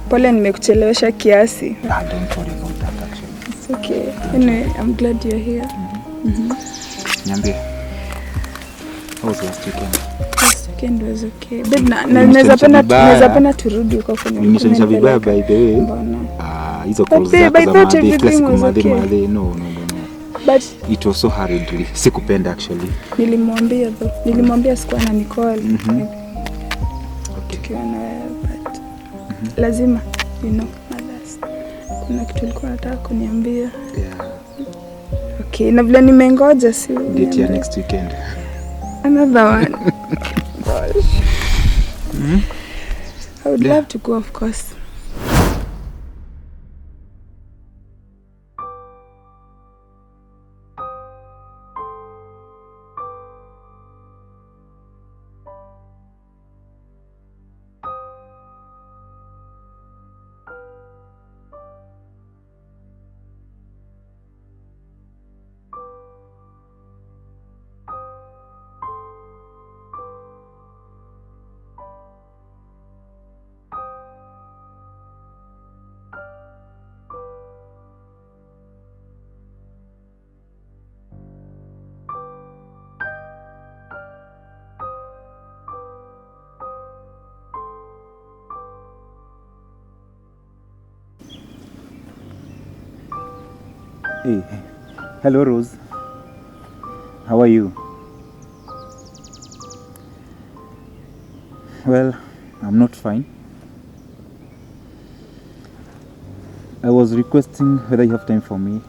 Speaker 1: Pole nimekuchelewesha kiasi.
Speaker 2: Don't worry about that actually.
Speaker 1: It's okay. Anyway, I'm glad you're here.
Speaker 2: Niambie. How was last weekend?
Speaker 1: Last weekend was okay. Babe, na naweza penda turudi huko kwenye.
Speaker 2: Nilishanisha vibaya by the way.
Speaker 1: Mbona?
Speaker 2: Hizo calls zako za madhe, kila siku madhe, no.
Speaker 1: But
Speaker 2: it was so hurriedly. Sikupenda actually.
Speaker 1: Nilimwambia though. Nilimwambia sikuwa na Nicole. Okay. Tukiwa na wewe, but lazima, you know, mothers. Kuna kitu alikuwa anataka kuniambia.
Speaker 2: Yeah.
Speaker 1: Okay, na vile nimengoja si
Speaker 2: date ya next weekend.
Speaker 1: Another one. Gosh. I would love to go, of course.
Speaker 2: Hey, hello Rose. How are you? Well, I'm not fine. I was requesting whether you have time for me.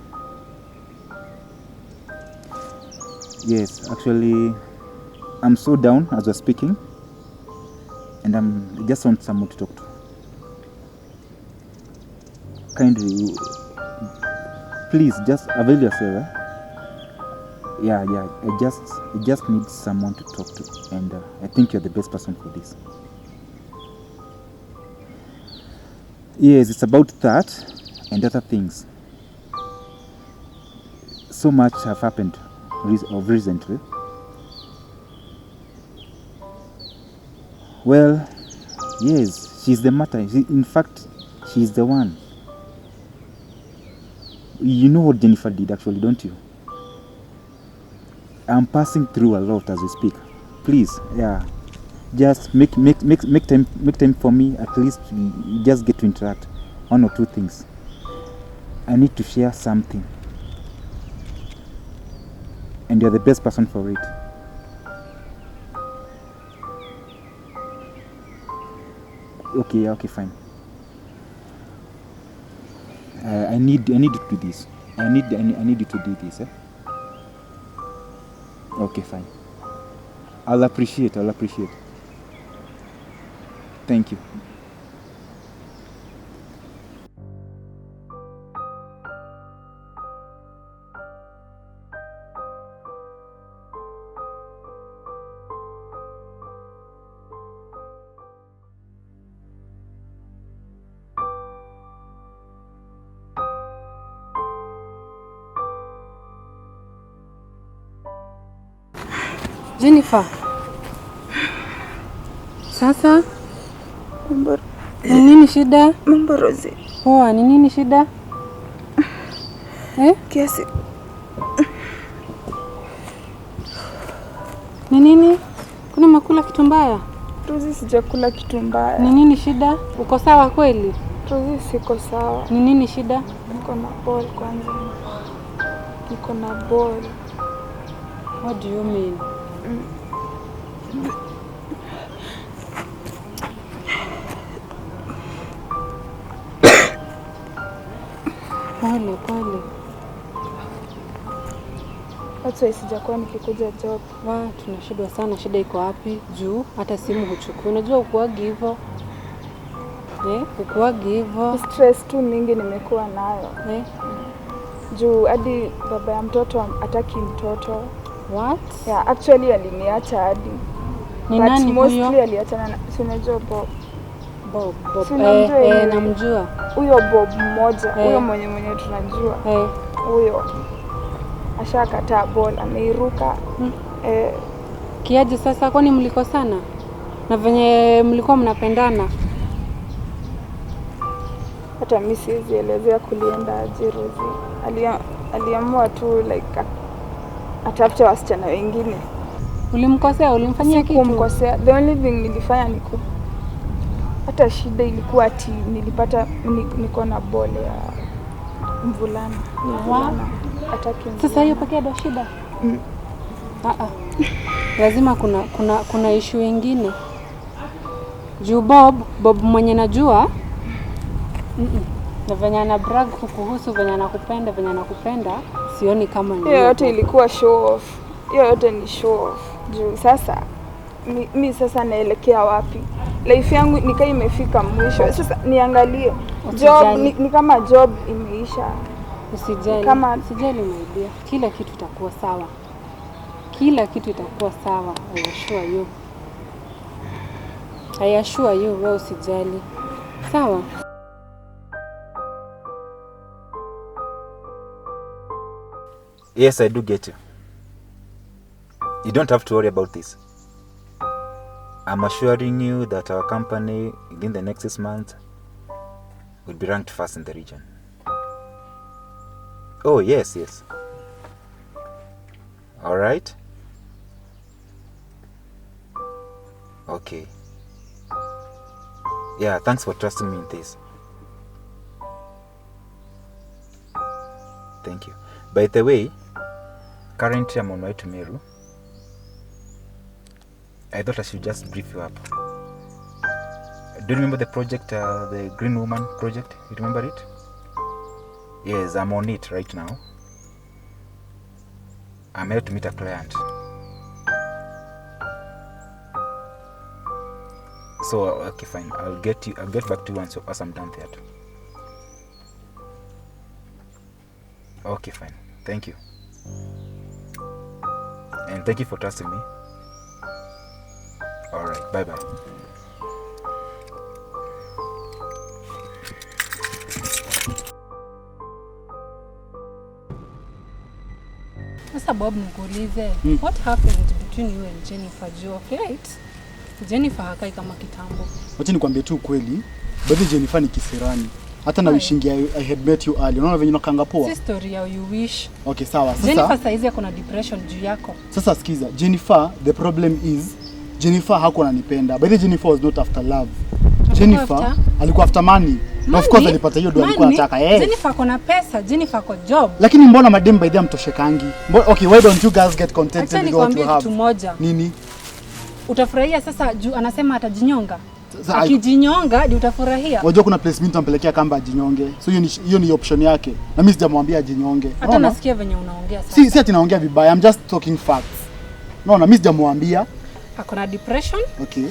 Speaker 2: Yes, actually, I'm so down as we're speaking, and I just want someone to talk to. Kindly, please just avail yourself. Eh? Yeah. I just need someone to talk to, and I think you're the best person for this. Yes, it's about that and other things. So much have happened of recently. Well, yes, she's the matter. In fact, she's the one. You know what Jennifer did actually, don't you? I'm passing through a lot as we speak. Please, yeah, just make time for me. At least you just get to interact one or two things. I need to share something, and you're the best person for it. Okay, fine. I need you to do this. I need you to do this. Eh? Okay, fine. I'll appreciate. Thank you.
Speaker 3: Jennifer. Sasa ni nini shida?
Speaker 1: Mambo Rosie.
Speaker 3: Poa, ni nini shida? Eh?
Speaker 1: Kiasi.
Speaker 3: Ni nini? Kuna makula kitu mbaya?
Speaker 1: Rosie, sijakula kitu mbaya.
Speaker 3: Ni nini shida? Uko sawa kweli?
Speaker 1: Rosie, siko sawa.
Speaker 3: Ni nini shida?
Speaker 1: Niko na ball kwanza. Niko na ball.
Speaker 3: What do you mean? Pole pole.
Speaker 1: That's why sijakuwa nikikuja job.
Speaker 3: Wa, tunashindwa sana. Shida iko wapi? Juu hata simu huchukui. Unajua ukuagi hivyo. Ukuagi hivyo.
Speaker 1: Stress tu mingi nimekuwa nayo. Juu hadi baba ya mtoto hataki mtoto.
Speaker 3: What?
Speaker 1: Yeah, actually aliniacha hadi.
Speaker 3: Ni nani huyo?
Speaker 1: Mostly aliachana na, si unajua Bob.
Speaker 3: Bob. Bob.
Speaker 1: Si unamjua yeye?
Speaker 3: Namjua.
Speaker 1: Huyo Bob mmoja, huyo mwenye tunajua. Huyo ashakataa ball, ameiruka.
Speaker 3: Kiaje sasa, kwani mlikosana? Na venye mlikuwa mnapendana?
Speaker 1: Hata mimi siwezi elezea kulienda aje Rosie. Aliamua tu like atafute wasichana wengine.
Speaker 3: Ulimkosea? Ulimfanyia kitu?
Speaker 1: Sikumkosea. The only thing nilifanya ni hata shida ilikuwa ati nilipata niko na ball ya mvulana. Mvulana. Hataki mvulana.
Speaker 3: Sasa hiyo pekee ndio shida? Lazima kuna issue nyingine. Juu Bob mwenye najua na venye ana brag kuhusu venye anakupenda, venye anakupenda, sioni kama ni
Speaker 1: hiyo yote ilikuwa show off. Hiyo yote ni show off. Juu sasa mi sasa naelekea wapi? Life yangu nikaa imefika mwisho. Sasa niangalie job ni kama job imeisha.
Speaker 3: Usijali.
Speaker 1: Kama
Speaker 3: usijali my dear. Kila kitu itakuwa sawa. Kila kitu itakuwa sawa. I assure you. I assure you, wewe usijali. Sawa?
Speaker 2: Yes, I do get you. You don't have to worry about this. I'm assuring you that our company, within the next 6 months, will be ranked first in the region. Oh, yes, yes. All right. Okay. Yeah, thanks for trusting me in this. Thank you. By the way, currently I'm on my way to Meru. I thought I should just brief you up. Do you remember the project, the Green Woman project? You remember it? Yes, I'm on it right now. I'm here to meet a client. So, okay, fine. I'll get back to you once I'm done there. Okay, fine. Thank you. And thank you for trusting me. All right, bye-bye.
Speaker 3: Sasa Bob, nikuulize, what happened between you and Jennifer juu of late? Jennifer hakai kama kitambo.
Speaker 4: Wacha nikwambie tu ukweli, baadhi Jennifer ni kisirani. Hata na wishingi I had met you early. Unaona venye unakanga poa?
Speaker 3: Si story ya you wish.
Speaker 4: Okay, sawa. Sasa
Speaker 3: Jennifer saizi ako na depression juu yako.
Speaker 4: Sasa sikiza, Jennifer, the problem is Jennifer hakuwa ananipenda. By the Jennifer was not after love. Jennifer alikuwa after money. Na of course alipata hiyo ndio alikuwa anataka.
Speaker 3: Jennifer ako na pesa, Jennifer ako job.
Speaker 4: Lakini mbona madem by them toshekangi? Okay, why don't you guys get contented with what you have?
Speaker 3: Kitu moja.
Speaker 4: Nini?
Speaker 3: Utafurahia sasa juu anasema atajinyonga. Akijinyonga ndio utafurahia.
Speaker 4: Unajua kuna place mimi nitampelekea kamba ajinyonge. So hiyo ni option yake. Na mimi sijamwambia ajinyonge.
Speaker 3: Hata nasikia venye unaongea sasa.
Speaker 4: Si ati naongea vibaya. I'm just talking facts. Unaona, mimi sijamwambia.
Speaker 3: Ako na depression.
Speaker 4: Okay.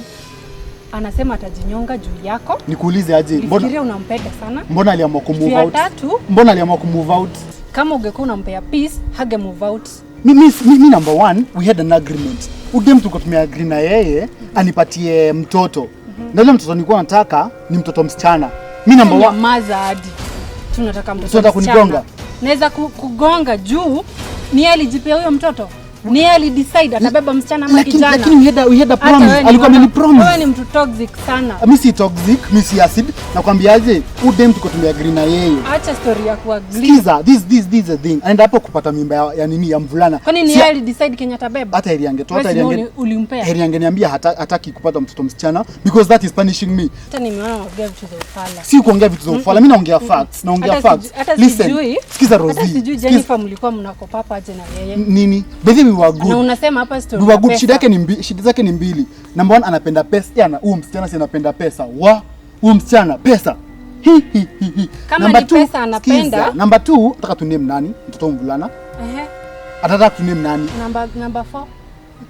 Speaker 3: Anasema atajinyonga juu yako.
Speaker 4: Nikuulize aje,
Speaker 3: mbona unampenda sana?
Speaker 4: Mbona aliamua ku move out? Mbona aliamua ku move out?
Speaker 3: Kama ungekuwa unampea peace, hage move out.
Speaker 4: Mi number one, we had an agreement. Udem tulikuwa tumeagree na yeye anipatie mtoto. Na yule mtoto nilikuwa nataka ni mtoto msichana. Mi number one.
Speaker 3: Nyamaza hadi. Tunataka mtoto msichana.
Speaker 4: Unataka kunigonga?
Speaker 3: Naweza kugonga juu ni yeye alijipea huyo mtoto. Ni yeye alidecide atabeba msichana ama
Speaker 4: Lakini
Speaker 3: kijana.
Speaker 4: lakini we had a
Speaker 3: Hata
Speaker 4: promise.
Speaker 3: wewe ni
Speaker 4: Alikuwa ameni promise.
Speaker 3: Wewe ni mtu toxic sana.
Speaker 4: Mi si toxic, mi si acid. Nakwambiaje? Udem tuko tumeagree na yeye.
Speaker 3: Acha story ya kuagree.
Speaker 4: Sikiza, this is the thing. Anaenda hapo kupata mimba ya nini, ya mvulana.
Speaker 3: Kwani ni yeye alidecide kenye atabeba?
Speaker 4: Hata heri angetoa, hata
Speaker 3: Wewe
Speaker 4: heri
Speaker 3: si
Speaker 4: ange
Speaker 3: ulimpea.
Speaker 4: Heri angeniambia hataki kupata mtoto msichana because that is punishing me.
Speaker 3: Hata nimeona unaongea vitu za ufala.
Speaker 4: Si kuongea vitu za ufala, mimi naongea facts, naongea
Speaker 3: Hata
Speaker 4: facts.
Speaker 3: hata
Speaker 4: Listen,
Speaker 3: sijui.
Speaker 4: sikiza
Speaker 3: Hata
Speaker 4: Rosie.
Speaker 3: sijui Jennifer mlikuwa mnakopapa aje na yeye.
Speaker 4: Nini? Baby, we were good.
Speaker 3: Na unasema hapa story
Speaker 4: We were
Speaker 3: ya
Speaker 4: good.
Speaker 3: pesa.
Speaker 4: Shida yake ni shida zake ni mbili. Number one, anapenda pesa. Yana huyu msichana si anapenda pesa. Wa huyu msichana pesa. Hi hi hi hi.
Speaker 3: Kama
Speaker 4: Number
Speaker 3: ni
Speaker 4: two,
Speaker 3: pesa anapenda.
Speaker 4: sikiza. Number 2, nataka tuname nani? Mtoto mvulana.
Speaker 3: Ehe.
Speaker 4: Anataka tuname nani?
Speaker 3: Number 4.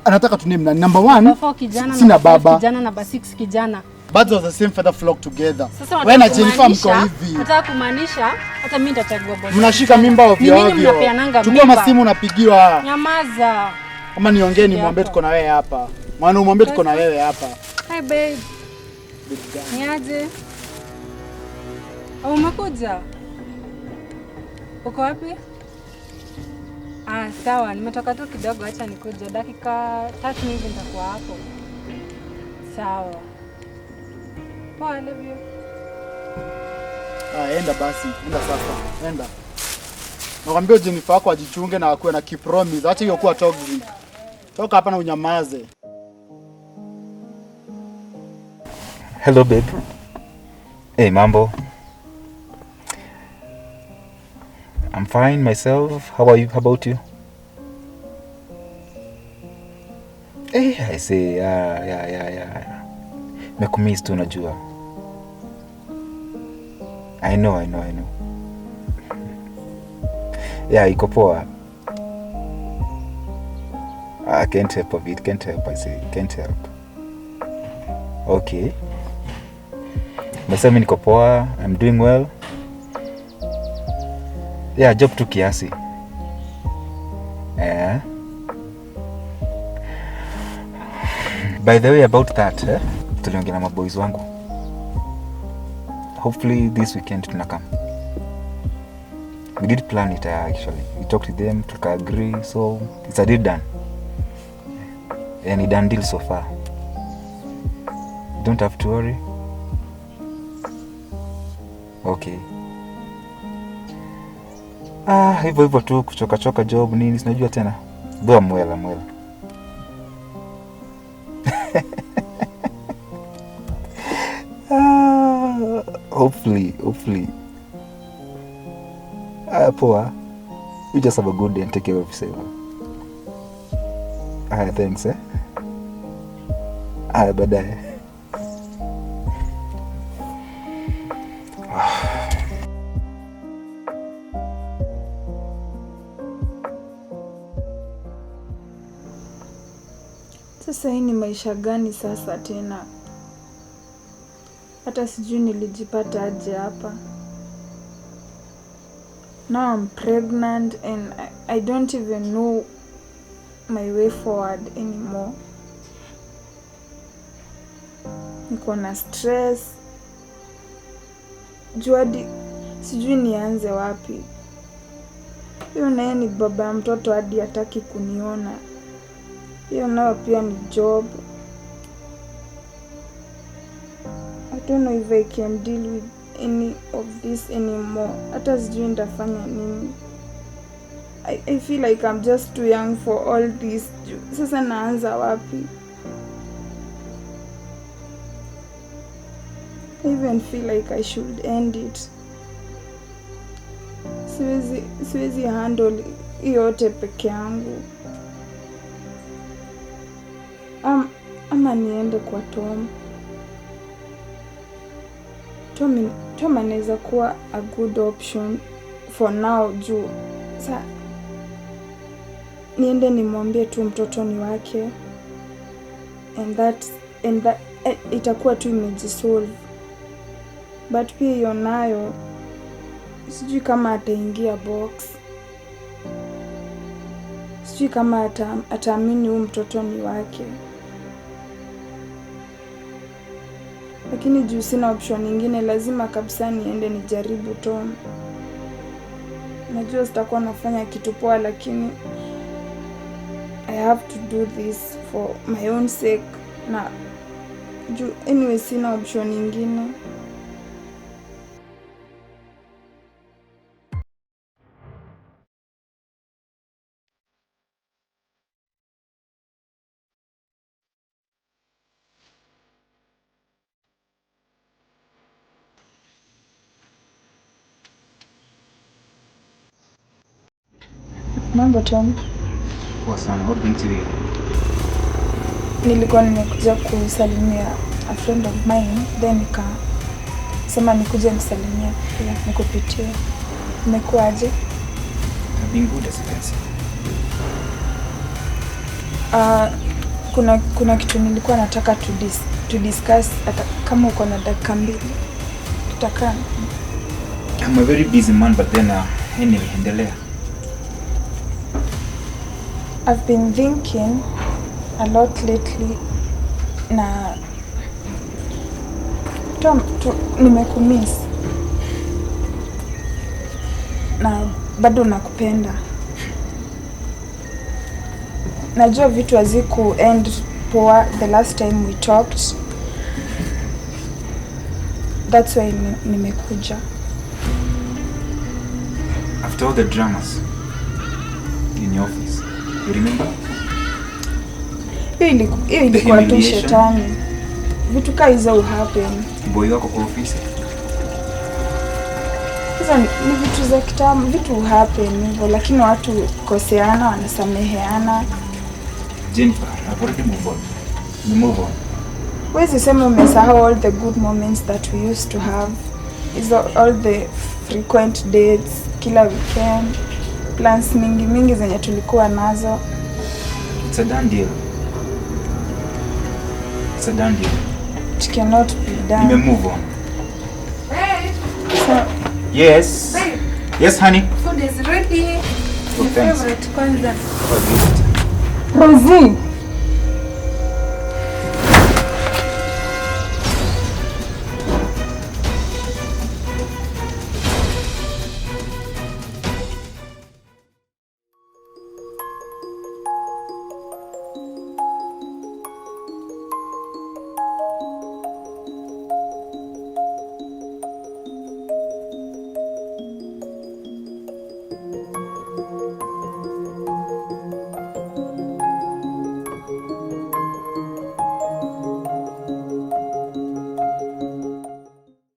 Speaker 4: Anataka tuname nani? Number 1,
Speaker 3: Number 4 kijana,
Speaker 4: sina
Speaker 3: number 5
Speaker 4: baba.
Speaker 3: kijana, number 6 kijana.
Speaker 4: Birds of the same feather flock together.
Speaker 3: Sasa
Speaker 4: Wewe na
Speaker 3: unataka
Speaker 4: Jennifer mko hivi.
Speaker 3: Nataka kumaanisha hata mimi nitachagua bwana.
Speaker 4: Mnashika mimba ovyo
Speaker 3: Ni nini
Speaker 4: ovyo.
Speaker 3: mnapeananga
Speaker 4: Chukua
Speaker 3: mimba?
Speaker 4: masimu unapigiwa.
Speaker 3: Nyamaza.
Speaker 4: Kama niongee nimwambie tuko na wewe hapa. Mwana umwambie tuko na wewe hapa.
Speaker 3: Hi babe. Niaje? Oh, umekuja? Uko wapi? Ah, sawa, nimetoka tu kidogo, acha nikuje. Dakika 3 hivi nitakuwa hapo. Sawa. Poa, love you.
Speaker 4: Ah, enda basi, enda sasa, enda. Nakwambia Jennifer wako ajichunge na akuwe na keep promise, acha hiyo kuwa toxic. Toka hapa na unyamaze.
Speaker 2: Hello babe. Hey, mambo. I'm fine myself. How are you? How about you? Hey, I say, yeah. Nimekumiss tu unajua. I know, I know, I know. Yeah, iko poa. I can't help of it. Can't help, I say. Can't help. Okay. Basi mimi niko poa. I'm doing well. Yeah, job tu kiasi. Eh. By the way, about that, eh? Tuliongea na maboys wangu. Hopefully this weekend tunakam. We did plan it, actually. We talked to them, tuka agree, so it's a deal done. And a done deal so far. You don't have to worry. Okay. Ah, hivyo hivyo tu kuchoka choka job nini sinajua tena. Though I'm well, I'm well. Ah, hopefully, hopefully. Ah, poa. You just have a good day and take care of yourself. Ah, thanks, eh. Ah, baadaye.
Speaker 1: Sasa hii ni maisha gani sasa tena? Hata sijui nilijipata aje hapa. Now I'm pregnant and I don't even know my way forward anymore. Niko na stress. Juu hadi sijui nianze wapi. Huyo naye ni baba ya mtoto hadi hataki kuniona. Hiyo nayo pia ni job. I don't know if I can deal with any of this anymore. Hata sijui nitafanya nini. I feel like I'm just too young for all this. Sasa naanza wapi? I even feel like I should end it. Siwezi handle yote peke yangu. Ama niende kwa Tom. Tom anaweza kuwa a good option for now juu sa niende nimwambie tu mtoto ni wake and that itakuwa tu imejisolve. But pia hiyo nayo sijui kama ataingia box. Sijui kama ataamini huyu mtoto ni wake. Lakini juu sina option nyingine, lazima kabisa niende nijaribu Tom. Najua sitakuwa nafanya kitu poa, lakini I have to do this for my own sake na juu anyway sina option ingine. Mambo Tom.
Speaker 2: Poa sana. What brings you here?
Speaker 1: Nilikuwa nimekuja kusalimia a friend of mine, then nikasema nikuje nisalimie pia nikupitie. Umekuwaje?
Speaker 2: I've been good as you can see.
Speaker 1: Kuna kitu nilikuwa nataka to discuss, hata kama uko na dakika mbili tutakaa.
Speaker 2: I'm a very busy man, but then anyway, endelea.
Speaker 1: I've been thinking a lot lately na Tom, nimekumiss na bado nakupenda. Najua vitu haziku end poa the last time we talked. That's why nimekuja.
Speaker 2: After all the dramas in your office, you remember?
Speaker 1: Hiyo ilikuwa tu
Speaker 2: humiliation.
Speaker 1: shetani. Vitu kaa hizo happen.
Speaker 2: Boy wako kwa ofisi.
Speaker 1: Hizo ni vitu za kitambo, vitu happen hivyo, lakini watu koseana, wanasameheana.
Speaker 2: Jennifer, I've already moved on. We move on.
Speaker 1: Huwezi sema umesahau all the good moments that we used to have. Hizo all the frequent dates, kila weekend, plans mingi mingi zenye tulikuwa nazo.
Speaker 2: It's a done deal. It's a done deal.
Speaker 1: It cannot be done.
Speaker 2: Nime move on.
Speaker 3: Hey,
Speaker 1: So,
Speaker 2: Yes.
Speaker 3: Babe.
Speaker 2: Yes, honey.
Speaker 3: Food is ready.
Speaker 2: Oh,
Speaker 3: Your
Speaker 2: thanks.
Speaker 3: favorite kwanza.
Speaker 2: Oh, good.
Speaker 1: Rosie.